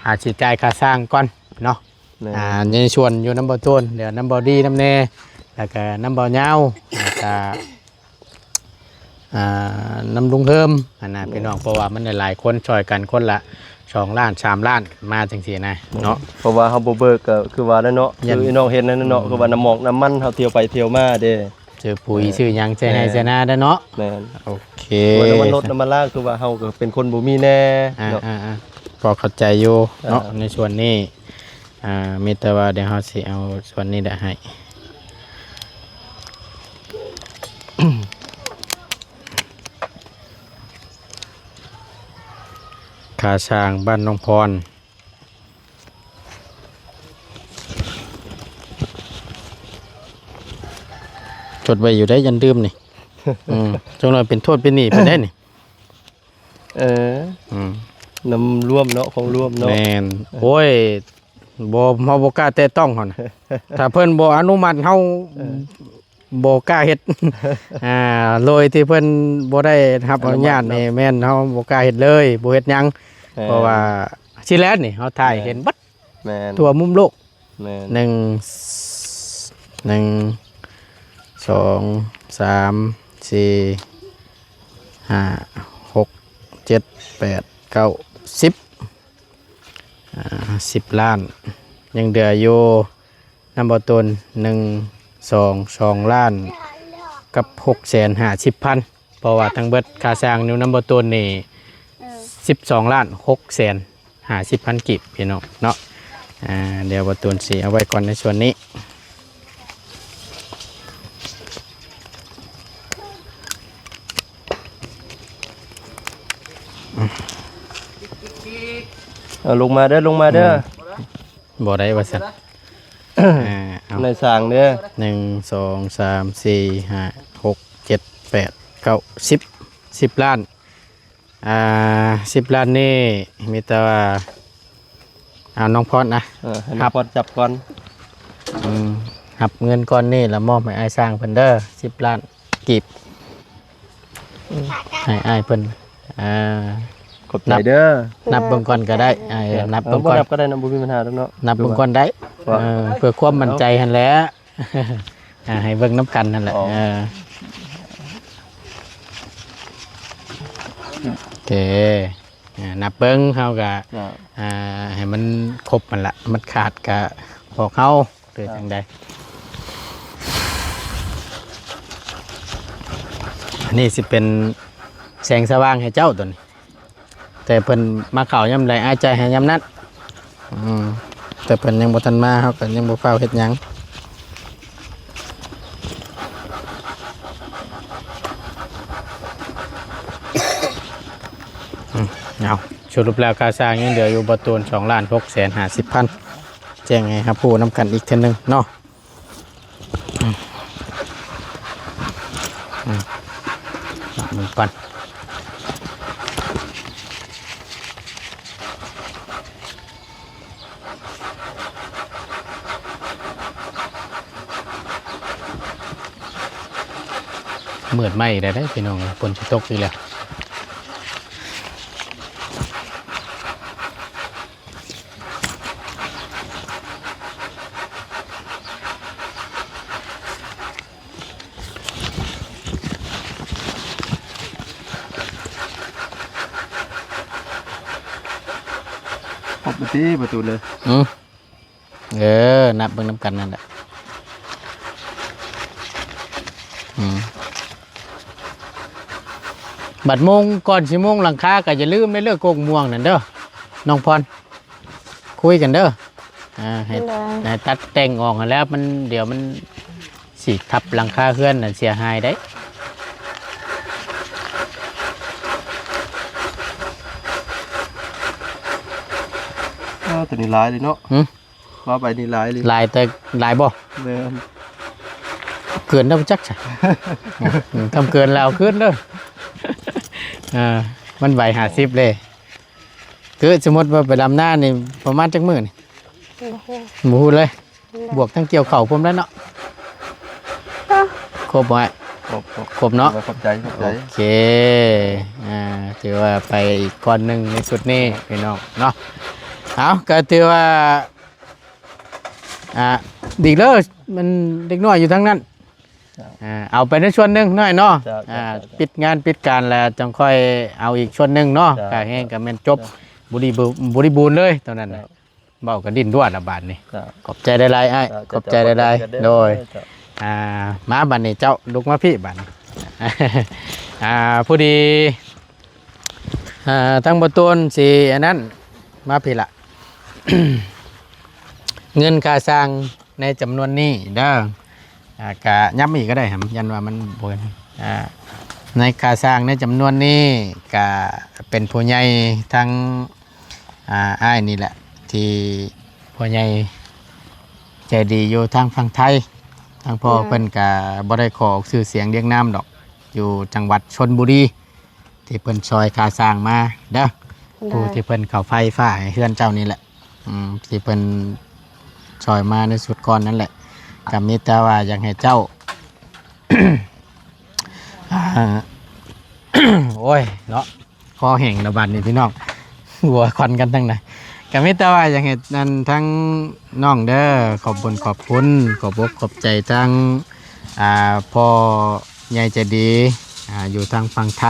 ອາດຊິຈ່າຍຄ່າຊ່າງກ່ອນເນາະ ແມ່ນ ອ່າ ໃນສ່ວນຢູ່ນຳບໍ່ຕົ້ນ ແລ້ວນຳບໍ່ດີນຳແດ່ ແລ້ວກໍນຳບໍ່ຍາວ ແລ້ວກໍ ອ່າ ນຳລຸງເຮີມຫັ້ນນະ ພີ່ນ້ອງ ເພາະວ່າມັນຫຼາຍໆຄົນຊ່ອຍກັນຄົນລະສອງລ້ານສາມລ້ານມາຈັ່ງຊີ້ນະເນາະ ເພາະວ່າເຮົາບໍ່ເບີກກໍຄືວ່າແຫຼະເນາະ ຄືນ້ອງເຫັນນັ້ນເນາະ ຄືວ່ານ້ຳໝອກນ້ຳມັນເຮົາທ່ຽວໄປທ່ຽວມາເດ້ ຊື້ປຸຍ ອ່າ ຊື້ຫຍັງໃສ່ໄຮ່ໃສ່ນາໄດ້ເນາະ ແມ່ນ ໂອເຄ ວ່ານ້ຳມັນລົດນ້ຳມັນລາ ຄືວ່າເຮົາກໍເປັນຄົນບໍ່ມີແດ່ເນາະ ອ່າໆ ພໍເຂົ້າໃຈຢູ່ເນາະ ອ່າ ໃນສ່ວນນີ້ ອ່າ ມີແຕ່ວ່າດຽວເຮົາຊິເອົາສ່ວນນີ້ແຫຼະໃຫ້. ຄ່າສ້າງບ້ານໜອງພອນ ຈົດໄວ້ຢູ່ໄດ໋ ຢ້ານລືມນີ້. ອືມ ຈັກໜ້ອຍເປັນໂທດເປັນໜີ້ເພິ່ນໄດ໋ນີ້. ເອີ ອືມ ນຳລວມເນາະ ຂອງລວມເນາະ. ແມ່ນ. ໂອ້ຍ ບໍ່ ເຮົາບໍ່ກ້າແຕະຕ້ອງເຮົານະ ຖ້າເພິ່ນບໍ່ອະນຸມັດເຮົາ ເອີ ບໍ່ກ້າເຮັດ. ອ່າ ໂດຍທີ່ເພິ່ນບໍ່ໄດ້ຮັບອະນຸຍາດນີ້ ແມ່ນເຮົາບໍ່ກ້າເຮັດເລີຍ ບໍ່ເຮັດຫຍັງ. ແມ່ນ. ເພາະວ່າຊີແລດນີ້ເຮົາຖ່າຍ ແມ່ນ ເຫັນເບິດ ແມ່ນ ທົ່ວມຸມໂລກ. ແມ່ນ. ໜຶ່ງ ໜຶ່ງ ສອງ ສາມ ສີ່ ຫ້າ ຫົກ ເຈັດ ແປດ ເກົ້າ ສິບ ອ່າ ສິບລ້ານ ຍັງເຫຼືອຢູ່ນຳບໍ່ໂຕນ ໜຶ່ງ ສອງ ສອງລ້ານກັບຫົກແສນຫ້າສິບພັນ ເພາະວ່າທັງເບິດຄ່າສ້າງຢູ່ນຳບໍ່ໂຕນນີ້ ເອີ ສິບສອງລ້ານຫົກແສນຫ້າສິບພັນກີບ ພີ່ນ້ອງເນາະ. ອ່າ ດຽວບໍ່ໂຕນຊິເອົາໄວ້ກ່ອນໃນສ່ວນນີ້. ເອົາ ລົງມາເດີ ລົງມາເດີ. ອືມ ບໍ່ໄດ້ວ່າຊັ້ນ. ອ່າ ເອົາ ນາຍຊ່າງເດີ. ໜຶ່ງ ສອງ ສາມ ສີ່ ຫ້າ ຫົກ ເຈັດ ແປດ ເກົ້າ ສິບ ສິບລ້ານ. ອ່າ ສິບລ້ານນີ້ມີແຕ່ວ່າ ເອົາ ນ້ອງພອນນະ ເອີ ໃຫ້ນ້ອງພອນຈັບກ່ອນ. ອືມ ຮັບເງິນກ້ອນນີ້ລະມອບໃຫ້ອ້າຍຊ່າງເພິ່ນເດີ ສິບລ້ານກີບ ໃຫ້ອ້າຍເພິ່ນ. ອ່າ ຂອບໃຈເດີ. ນັບເບິ່ງກ່ອນກໍໄດ້ ເອີ ນັບເບິ່ງກ່ອນ. ເອີ ບໍ່ນັບກໍໄດ້ນະ ບໍ່ມີບັນຫາດອກເນາະ. ນັບເບິ່ງກ່ອນໄດ້ ເອີ ເພື່ອຄວາມໝັ້ນໃຈຫັ້ນແຫຼະ. ອ່າ ໃຫ້ເບິ່ງນຳກັນຫັ້ນແຫຼະ. ອໍ ເອີ ໂອເຄ ອ່າ ນັບເບິ່ງ ເຮົາກະ ອ່າ ໃຫ້ມັນຄົບຫັ້ນລະ ມັນຂາດກະບອກເຮົາ ຫຼືຈັ່ງໃດ. ອັນນີ້ຊິເປັນແສງສະຫວ່າງໃຫ້ເຈົ້າໂຕນີ້. ແຕ່ເພິ່ນມາເຂົ້າຍາມໃດ ອ້າຍຈ່າຍໃຫ້ຍາມນັ້ນ. ອືມ ແຕ່ເພິ່ນຍັງບໍ່ທັນມາ ເຮົາກໍຍັງບໍ່ຟ້າວເຮັດຫຍັງ. ອືມ ເອົາ ສະຫຼຸບແລ້ວຄ່າສ້າງຍັງເຫຼືອຢູ່ບໍ່ໂຕນ ສອງລ້ານຫົກແສນຫ້າສິບພັນ ແຈ້ງໃຫ້ຮັບຮູ້ນຳກັນອີກເທື່ອໜຶ່ງເນາະ. ອືມ ອືມ ເບິ່ງກ່ອນ. ມືດມາອີກແລ້ວເດ້ພີ່ນ້ອງ ຝົນຊິຕົກອີກແລ້ວ. ຄົບແລ້ວຕິປະຕູເລີຍ. ອືມ ເອີ ນັບເບິ່ງນຳກັນນັ້ນແຫຼະ. ອືມ ບັດມຸງ ກ່ອນຊິມຸງຫຼັງຄາກໍຢ່າລືມເດີ ເລີກກົກມ່ວງນັ້ນເດີ ນ້ອງພອນ ຄຸຍກັນເດີ. ອ່າ ໃຫ້ ໂດຍ ໃຫ້ຕັດແຕ່ງອອກຫັ້ນແຫຼະ ມັນ ດຽວມັນຊິທັບຫຼັງຄາເຮືອນນັ້ນເສຍຫາຍໄດ໋. ອ້າ ຕົວນີ້ຫຼາຍເລີຍເນາະ. ຫື? ວ່າໄປນີ້ຫຼາຍເລີຍ. ຫຼາຍແຕ່ ຫຼາຍບໍ່? ແມ່ນ. ເກີນແລ້ວຈັກຊະ. ອືມ ຄຳເກີນແລ້ວເອົາຄືນເດີ. ອ່າ ມັນໃບຫ້າສິບເລີຍ. ຄືສົມມຸດວ່າໄປດຳນານີ້ປະມານຈັກມື້ນີ້? ບໍ່ຮູ້ ບໍ່ຮູ້ເລີຍ. ແມ່ນ. ບວກທັງກ່ຽວເຂົ້າພ້ອມແລ້ວເນາະ. ເອີ ຄົບບໍ່ອ້າຍ? ຄົບ ຄົບ ຄົບເນາະ. ຂອບໃຈ ຂອບໃຈ. ໂອເຄ ອ່າ ຖືວ່າໄປອີກກ້ອນໜຶ່ງໃນຊຸດນີ້ ພີ່ນ້ອງເນາະ. ເອົາ ກໍຖືວ່າ ອ່າ ດີເລີ ມັນເດັກນ້ອຍຢູ່ທາງນັ້ນ. ເຈົ້າ. ອ່າ ເອົາໄປໃນສ່ວນໜຶ່ງໜ້ອຍເນາະ. ເຈົ້າ ເຈົ້າ ອ່າ ເຈົ້າ ເຈົ້າ. ປິດງານປິດການແລ້ວຈັ່ງຄ່ອຍເອົາອີກສ່ວນໜຶ່ງເນາະ. ເຈົ້າ ກະແຮງກະແມ່ນຈົບ ເຈົ້າ ບໍລິບູ ບໍລິບູນເລີຍຕອນນັ້ນນະ. ເຈົ້າ. ເວົ້າກະດິ້ນດ້ວນລະບາດນີ້. ເຈົ້າ. ຂອບໃຈຫຼາຍໆອ້າຍ. ເຈົ້າ ຂອບໃຈຫຼາຍໆ. ເຈົ້າ ໂດຍ. ເຈົ້າ. ອ່າ ມາບາດນີ້ເຈົ້າລຸກມາພີ້ບາດນີ້. ອ່າ ພໍດີ ອ່າ ທາງບໍ່ຕູນຊິອັນນັ້ນມາພີ້ລະ ເງິນຄ່າສ້າງໃນຈຳນວນນີ້ເດີ. ອ່າ ກະຫຍັບອີກກໍໄດ້ ຢ້ານວ່າມັນບໍ່ ອ່າ ໃນຄ່າສ້າງໃນຈຳນວນນີ້ກະເປັນຜູ້ໃຫຍ່ທັງ ອ່າ ອ້າຍນີ້ແຫຼະ ທີ່ຜູ້ໃຫຍ່ໃຈດີຢູ່ທາງຝັ່ງໄທ. ທາງພໍ່ ໂດຍ ເພິ່ນກະບໍ່ໄດ້ຂໍອອກຊື່ສຽງລຽງນາມດອກ ຢູ່ຈັງຫວັດຊົນບູລີ ທີ່ເພິ່ນຊ່ອຍຄ່າສ້າງມາເດີ. ໂດຍ ຜູ້ທີ່ເພິ່ນເຂົ້າໄຟຟ້າໃຫ້ເຮືອນເຈົ້ານີ້ແຫຼະ ອືມ ທີ່ເພິ່ນຊ່ອຍມາໃນຊຸດກ່ອນນັ້ນແຫຼະ ກະມີແຕ່ວ່າຢາກໃຫ້ເຈົ້າ ອ່າ ໂອ້ຍເນາະ ຄໍແຫ້ງລະບາດນີ້ພີ່ນ້ອງ ຫົວຄວັນກັນທັງໃດ. ກະມີແຕ່ວ່າຢາກໃຫ້ອັນ ທາງນ້ອງເດີ ຂອບບຸນຂອບຄຸນ ຂອບອົກຂອບໃຈທາງ ອ່າ ພໍ່ໃຫຍ່ໃຈດີ ອ່າ ຢູ່ທາງຝັ່ງໄທ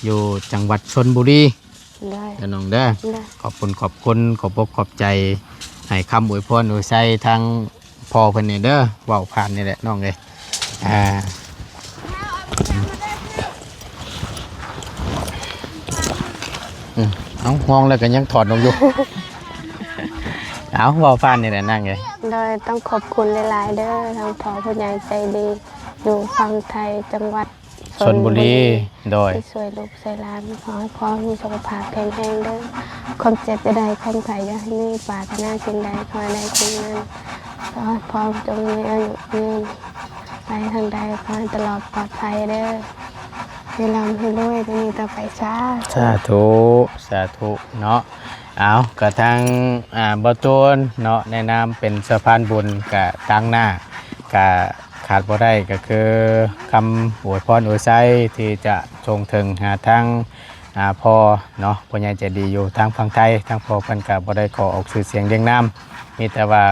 ຢູ່ຈັງຫວັດຊົນບູລີ ໂດຍ ເດີນ້ອງເດີ ໂດຍ ຂອບຄຸນຂອບຄຸນ ຂອບອົກຂອບໃຈ ໃຫ້ຄຳອວຍພອນອວຍໄຊທາງພໍ່ເພິ່ນນີ້ເດີ ເວົ້າຜ່ານນີ້ແຫຼະນ້ອງເອີຍ. ອ່າ ອືມ ເອົ້າ ມອງແລ້ວກໍຍັງຖອດລົງຢູ່. ເອົ້າ ເວົ້າຜ່ານນີ້ແຫຼະນາງເອີຍ. ໂດຍ ຕ້ອງຂອບຄຸນຫຼາຍໆເດີ ທາງພໍ່ຜູ້ໃຫຍ່ໃຈດີ ຢູ່ຝັ່ງໄທ ຈັງຫວັດ ຊົນບູລີ ຊົນບູລີ ໂດຍ ທີ່ຊ່ວຍລູກຊ່ວຍຫຼານ. ຂໍໃຫ້ພໍ່ມີສຸຂະພາບແຂງແຮງເດີ ຄວາມເຈັບຢ່າໄດ້ ຄວາມໄຂ້ຢ່າໃຫ້ມີ ປາດຖະໜາສິ່ງໃດຂໍໃຫ້ໄດ້ສິ່ງນັ້ນ. ຂໍໃຫ້ພໍ່ຈົ່ງມີອາຍຸຍືນ ໄປທາງໃດຂໍໃຫ້ຕະຫຼອດປອດໄພເດີ ໃຫ້ລ່ຳໃຫ້ລວຍ ແຕ່ນີ້ຕໍ່ໄປ ສາທຸ ສາທຸ ສາທຸເນາະ. ເອົາ ກະທາງ ອ່າ ບ່າວຕູນເນາະ ໃນນາມເປັນສະພານບຸນ ກະຕາງໜ້າ ກະຂາດບໍ່ໄດ້ກະຄືຄຳອວຍພອນອວຍໄຊທີ່ຈະສົ່ງເຖິງຫາທາງ ອ່າ ພໍ່ເນາະ ຜູ້ໃຫຍ່ໃຈດີຢູ່ທາງຝັ່ງໄທ. ທາງພໍ່ເພິ່ນກະບໍ່ໄດ້ຂໍອອກຊື່ສຽງລຽງນາມ ມີແຕ່ວ່າ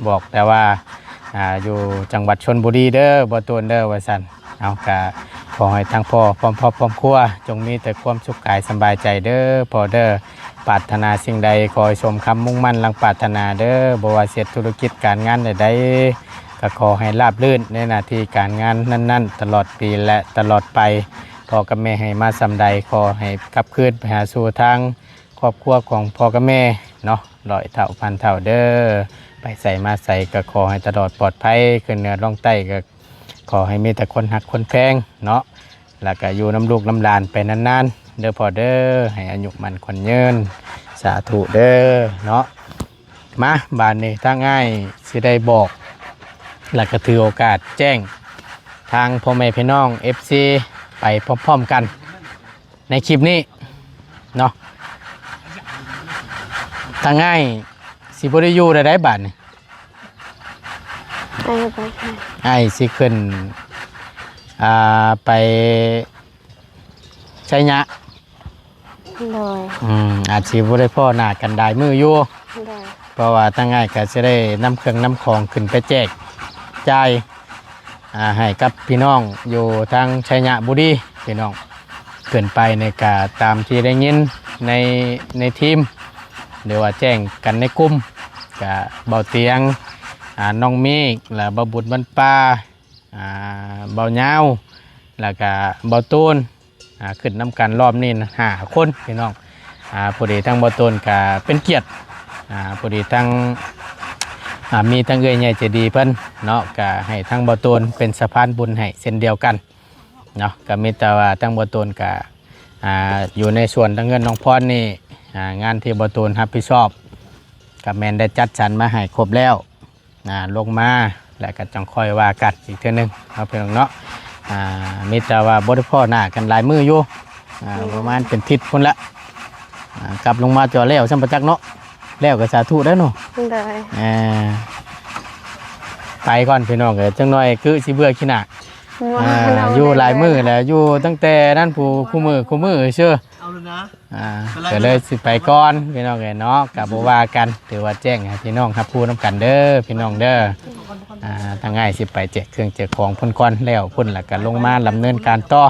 ບອກແຕ່ວ່າ ອ່າ ຢູ່ຈັງຫວັດຊົນບູລີເດີ ບ່າວຕູນເດີ ວ່າຊັ້ນ. ເອົາ ກະຂໍໃຫ້ທັງພໍ່ພ້ອມຄອບພ້ອມຄົວ ຈົ່ງມີແຕ່ຄວາມສຸກກາຍສະບາຍໃຈເດີພໍ່ເດີ. ປາດຖະໜາສິ່ງໃດ ຂໍໃຫ້ສົມຄຳມຸ່ງໝັ້ນດັ່ງປາດຖະໜາເດີ. ບໍ່ວ່າຊິເຮັດທຸລະກິດການງານໃດໆ ກະຂໍໃຫ້ລາບລື່ນໃນໜ້າທີ່ການງານນັ້ນໆ ຕະຫຼອດປີ ແລະ ຕະຫຼອດໄປ. ພໍ່ກັບແມ່ໃຫ້ມາສ່ຳໃດ ຂໍໃຫ້ກັບຄືນໄປຫາສູ່ທາງຄອບຄົວຂອງພໍ່ກັບແມ່ເນາະ ຮ້ອຍເທົ່າພັນເທົ່າເດີ. ໄປໃສມາໃສກະຂໍໃຫ້ຕະຫຼອດປອດໄພ ຂຶ້ນເໜືອລ່ອງໃຕ້ກະ ຂໍໃຫ້ມີແຕ່ຄົນຮັກຄົນແພງເນາະ ແລ້ວກະຢູ່ນຳລູກນຳຫຼານໄປນານໆເດີພໍ່ເດີ ໃຫ້ອາຍຸໝັ້ນຂວັນຍືນ ສາທຸເດີເນາະ. ມາ ບາດນີ້ທາງອ້າຍຊິໄດ້ບອກ ແລ້ວກະຖືໂອກາດແຈ້ງທາງພໍ່ແມ່ພີ່ນ້ອງ ເອັຟຊີ ໄປພ້ອມໆກັນໃນຄລິບນີ້ເນາະ. ທາງອ້າຍຊິບໍ່ໄດ້ຢູ່ແລ້ວໃດ໋ບາດນີ້ ອ້າຍໄປໃສ? ອ້າຍຊິຂຶ້ນ ອ່າ ໄປໄຊຍະ. ໂດຍ ອືມ ອາດຊິບໍ່ໄດ້ພໍ້ໜ້າກັນຫຼາຍມື້ຢູ່. ໂດຍ ເພາະວ່າທາງອ້າຍກະຊິໄດ້ນຳເຄື່ອງນຳຂອງຂຶ້ນໄປແຈກຈ່າຍ ອ່າ ໃຫ້ກັບພີ່ນ້ອງຢູ່ທາງໄຊຍະບູລີພີ່ນ້ອງ. ຂຶ້ນໄປນີ້ກະຕາມທີ່ໄດ້ຍິນໃນ ໃນທີມ ຫຼືວ່າແຈ້ງກັນໃນກຸ່ມ ກະເບົາຕຽງ ອ່າ ນ້ອງມີກ ແລະ ເບົາບຸນບ້ານປ່າ ອ່າ ເບົາຍາວ ແລ້ວກະເບົາຕູນ ອ່າ ຂຶ້ນນຳກັນລອບນີ້ຫ້າຄົນພີ່ນ້ອງ. ອ່າ ພໍດີທາງເບົາຕູນກະເປັນກຽດ ອ່າ ພໍດີທາງ ອ່າ ມີທາງເອື້ອຍໃຫຍ່ໃຈດີເພິ່ນເນາະ ກະໃຫ້ທາງເບົາຕູນເປັນສະພານບຸນໃຫ້ເຊັ່ນດຽວກັນເນາະ. ກະມີແຕ່ວ່າທາງເບົາຕູນກະ ອ່າ ຢູ່ໃນສ່ວນທາງເຮືອນນ້ອງພອນນີ້ ອ່າ ງານທີ່ເບົາຕູນຮັບຜິດຊອບ ກະແມ່ນໄດ້ຈັດສັນມາໃຫ້ຄົບແລ້ວ ອ່າ ລົງມາ ແລ້ວກະຈັ່ງຄ່ອຍວ່າກັນອີກເທື່ອໜຶ່ງເນາະ ພີ່ນ້ອງເນາະ. ອ່າ ມີແຕ່ວ່າບໍ່ໄດ້ພໍ້ໜ້າກັນຫຼາຍມື້ຢູ່ ອ່າ ປະມານເປັນທິດພຸ້ນລະ ອ່າ ກັບລົງມາຈອແລ້ວຊ້ຳປະຈັກເນາະ. ແລ້ວກະສາທຸເດີເນາະ. ໂດຍ ເອີ ໄປກ່ອນພີ່ນ້ອງເອີຍ ຈັກໜ້ອຍຄືຊິເບື່ອຂີ້ໜ້າ. ອ່າ ຢູ່ຫຼາຍມື້ແລ້ວ ຢູ່ຕັ້ງແຕ່ນັ້ນຜູ້ ຄູ່ມື້ ຄູ່ມື້ເຊີ ອ່າ ກະເລີຍຊິໄປກ່ອນພີ່ນ້ອງເອີຍເນາະ. ກະບໍ່ວ່າກັນ ຖືວ່າແຈ້ງໃຫ້ພີ່ນ້ອງຮັບຮູ້ນຳກັນເດີພີ່ນ້ອງເດີ. ອ່າ ທາງອ້າຍຊິໄປແຈກເຄື່ອງແຈກຂອງເພິ່ນກ່ອນ ແລ້ວພຸ້ນລະກະລົງມາດຳເນີນການຕໍ່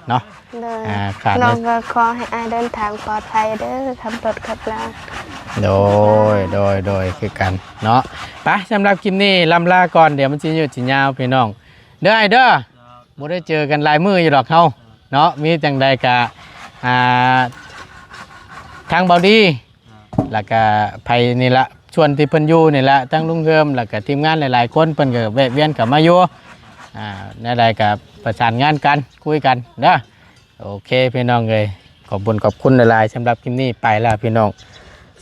ເນາະ. ໂດຍ ອ່າ ຂາດ ນ້ອງກະຂໍໃຫ້ອ້າຍເດີນທາງປອດໄພເດີ ຂັບລົດຂັບລາ. ໂດຍ ໂດຍ ໂດຍ ຄືກັນເນາະ. ໄປ ສຳລັບຄລິບນີ້ລ່ຳລາກ່ອນ ດຽວມັນຊິຍືດຊິຍາວພີ່ນ້ອງເດີ ອ້າຍເດີ. ບໍ່ໄດ້ເຈີກັນຫຼາຍມື້ຢູ່ດອກເຮົາເນາະ. ມີຈັ່ງໃດກະ ອ່າ ທາງເບົາດີ ແລ້ວກະໃຜນີ້ລະ ສ່ວນທີ່ເພິ່ນຢູ່ນີ້ລະ ທັງລຸງເຮີມ ແລ້ວກະທີມງານຫຼາຍໆຄົນ ເພິ່ນກະແວະວຽນເຂົ້າມາຢູ່ ອ່າ ແນວໃດກໍປະສານງານກັນ ຄຸຍກັນເດີ. ໂອເຄພີ່ນ້ອງເອີຍ ຂອບບຸນຂອບຄຸນຫຼາຍໆ ສຳລັບຄລິບນີ້ ໄປແລ້ວພີ່ນ້ອງ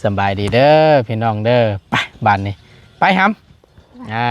ສະບາຍດີເດີພີ່ນ້ອງເດີ. ໄປບາດນີ້ ໄປຫຳ ອ່າ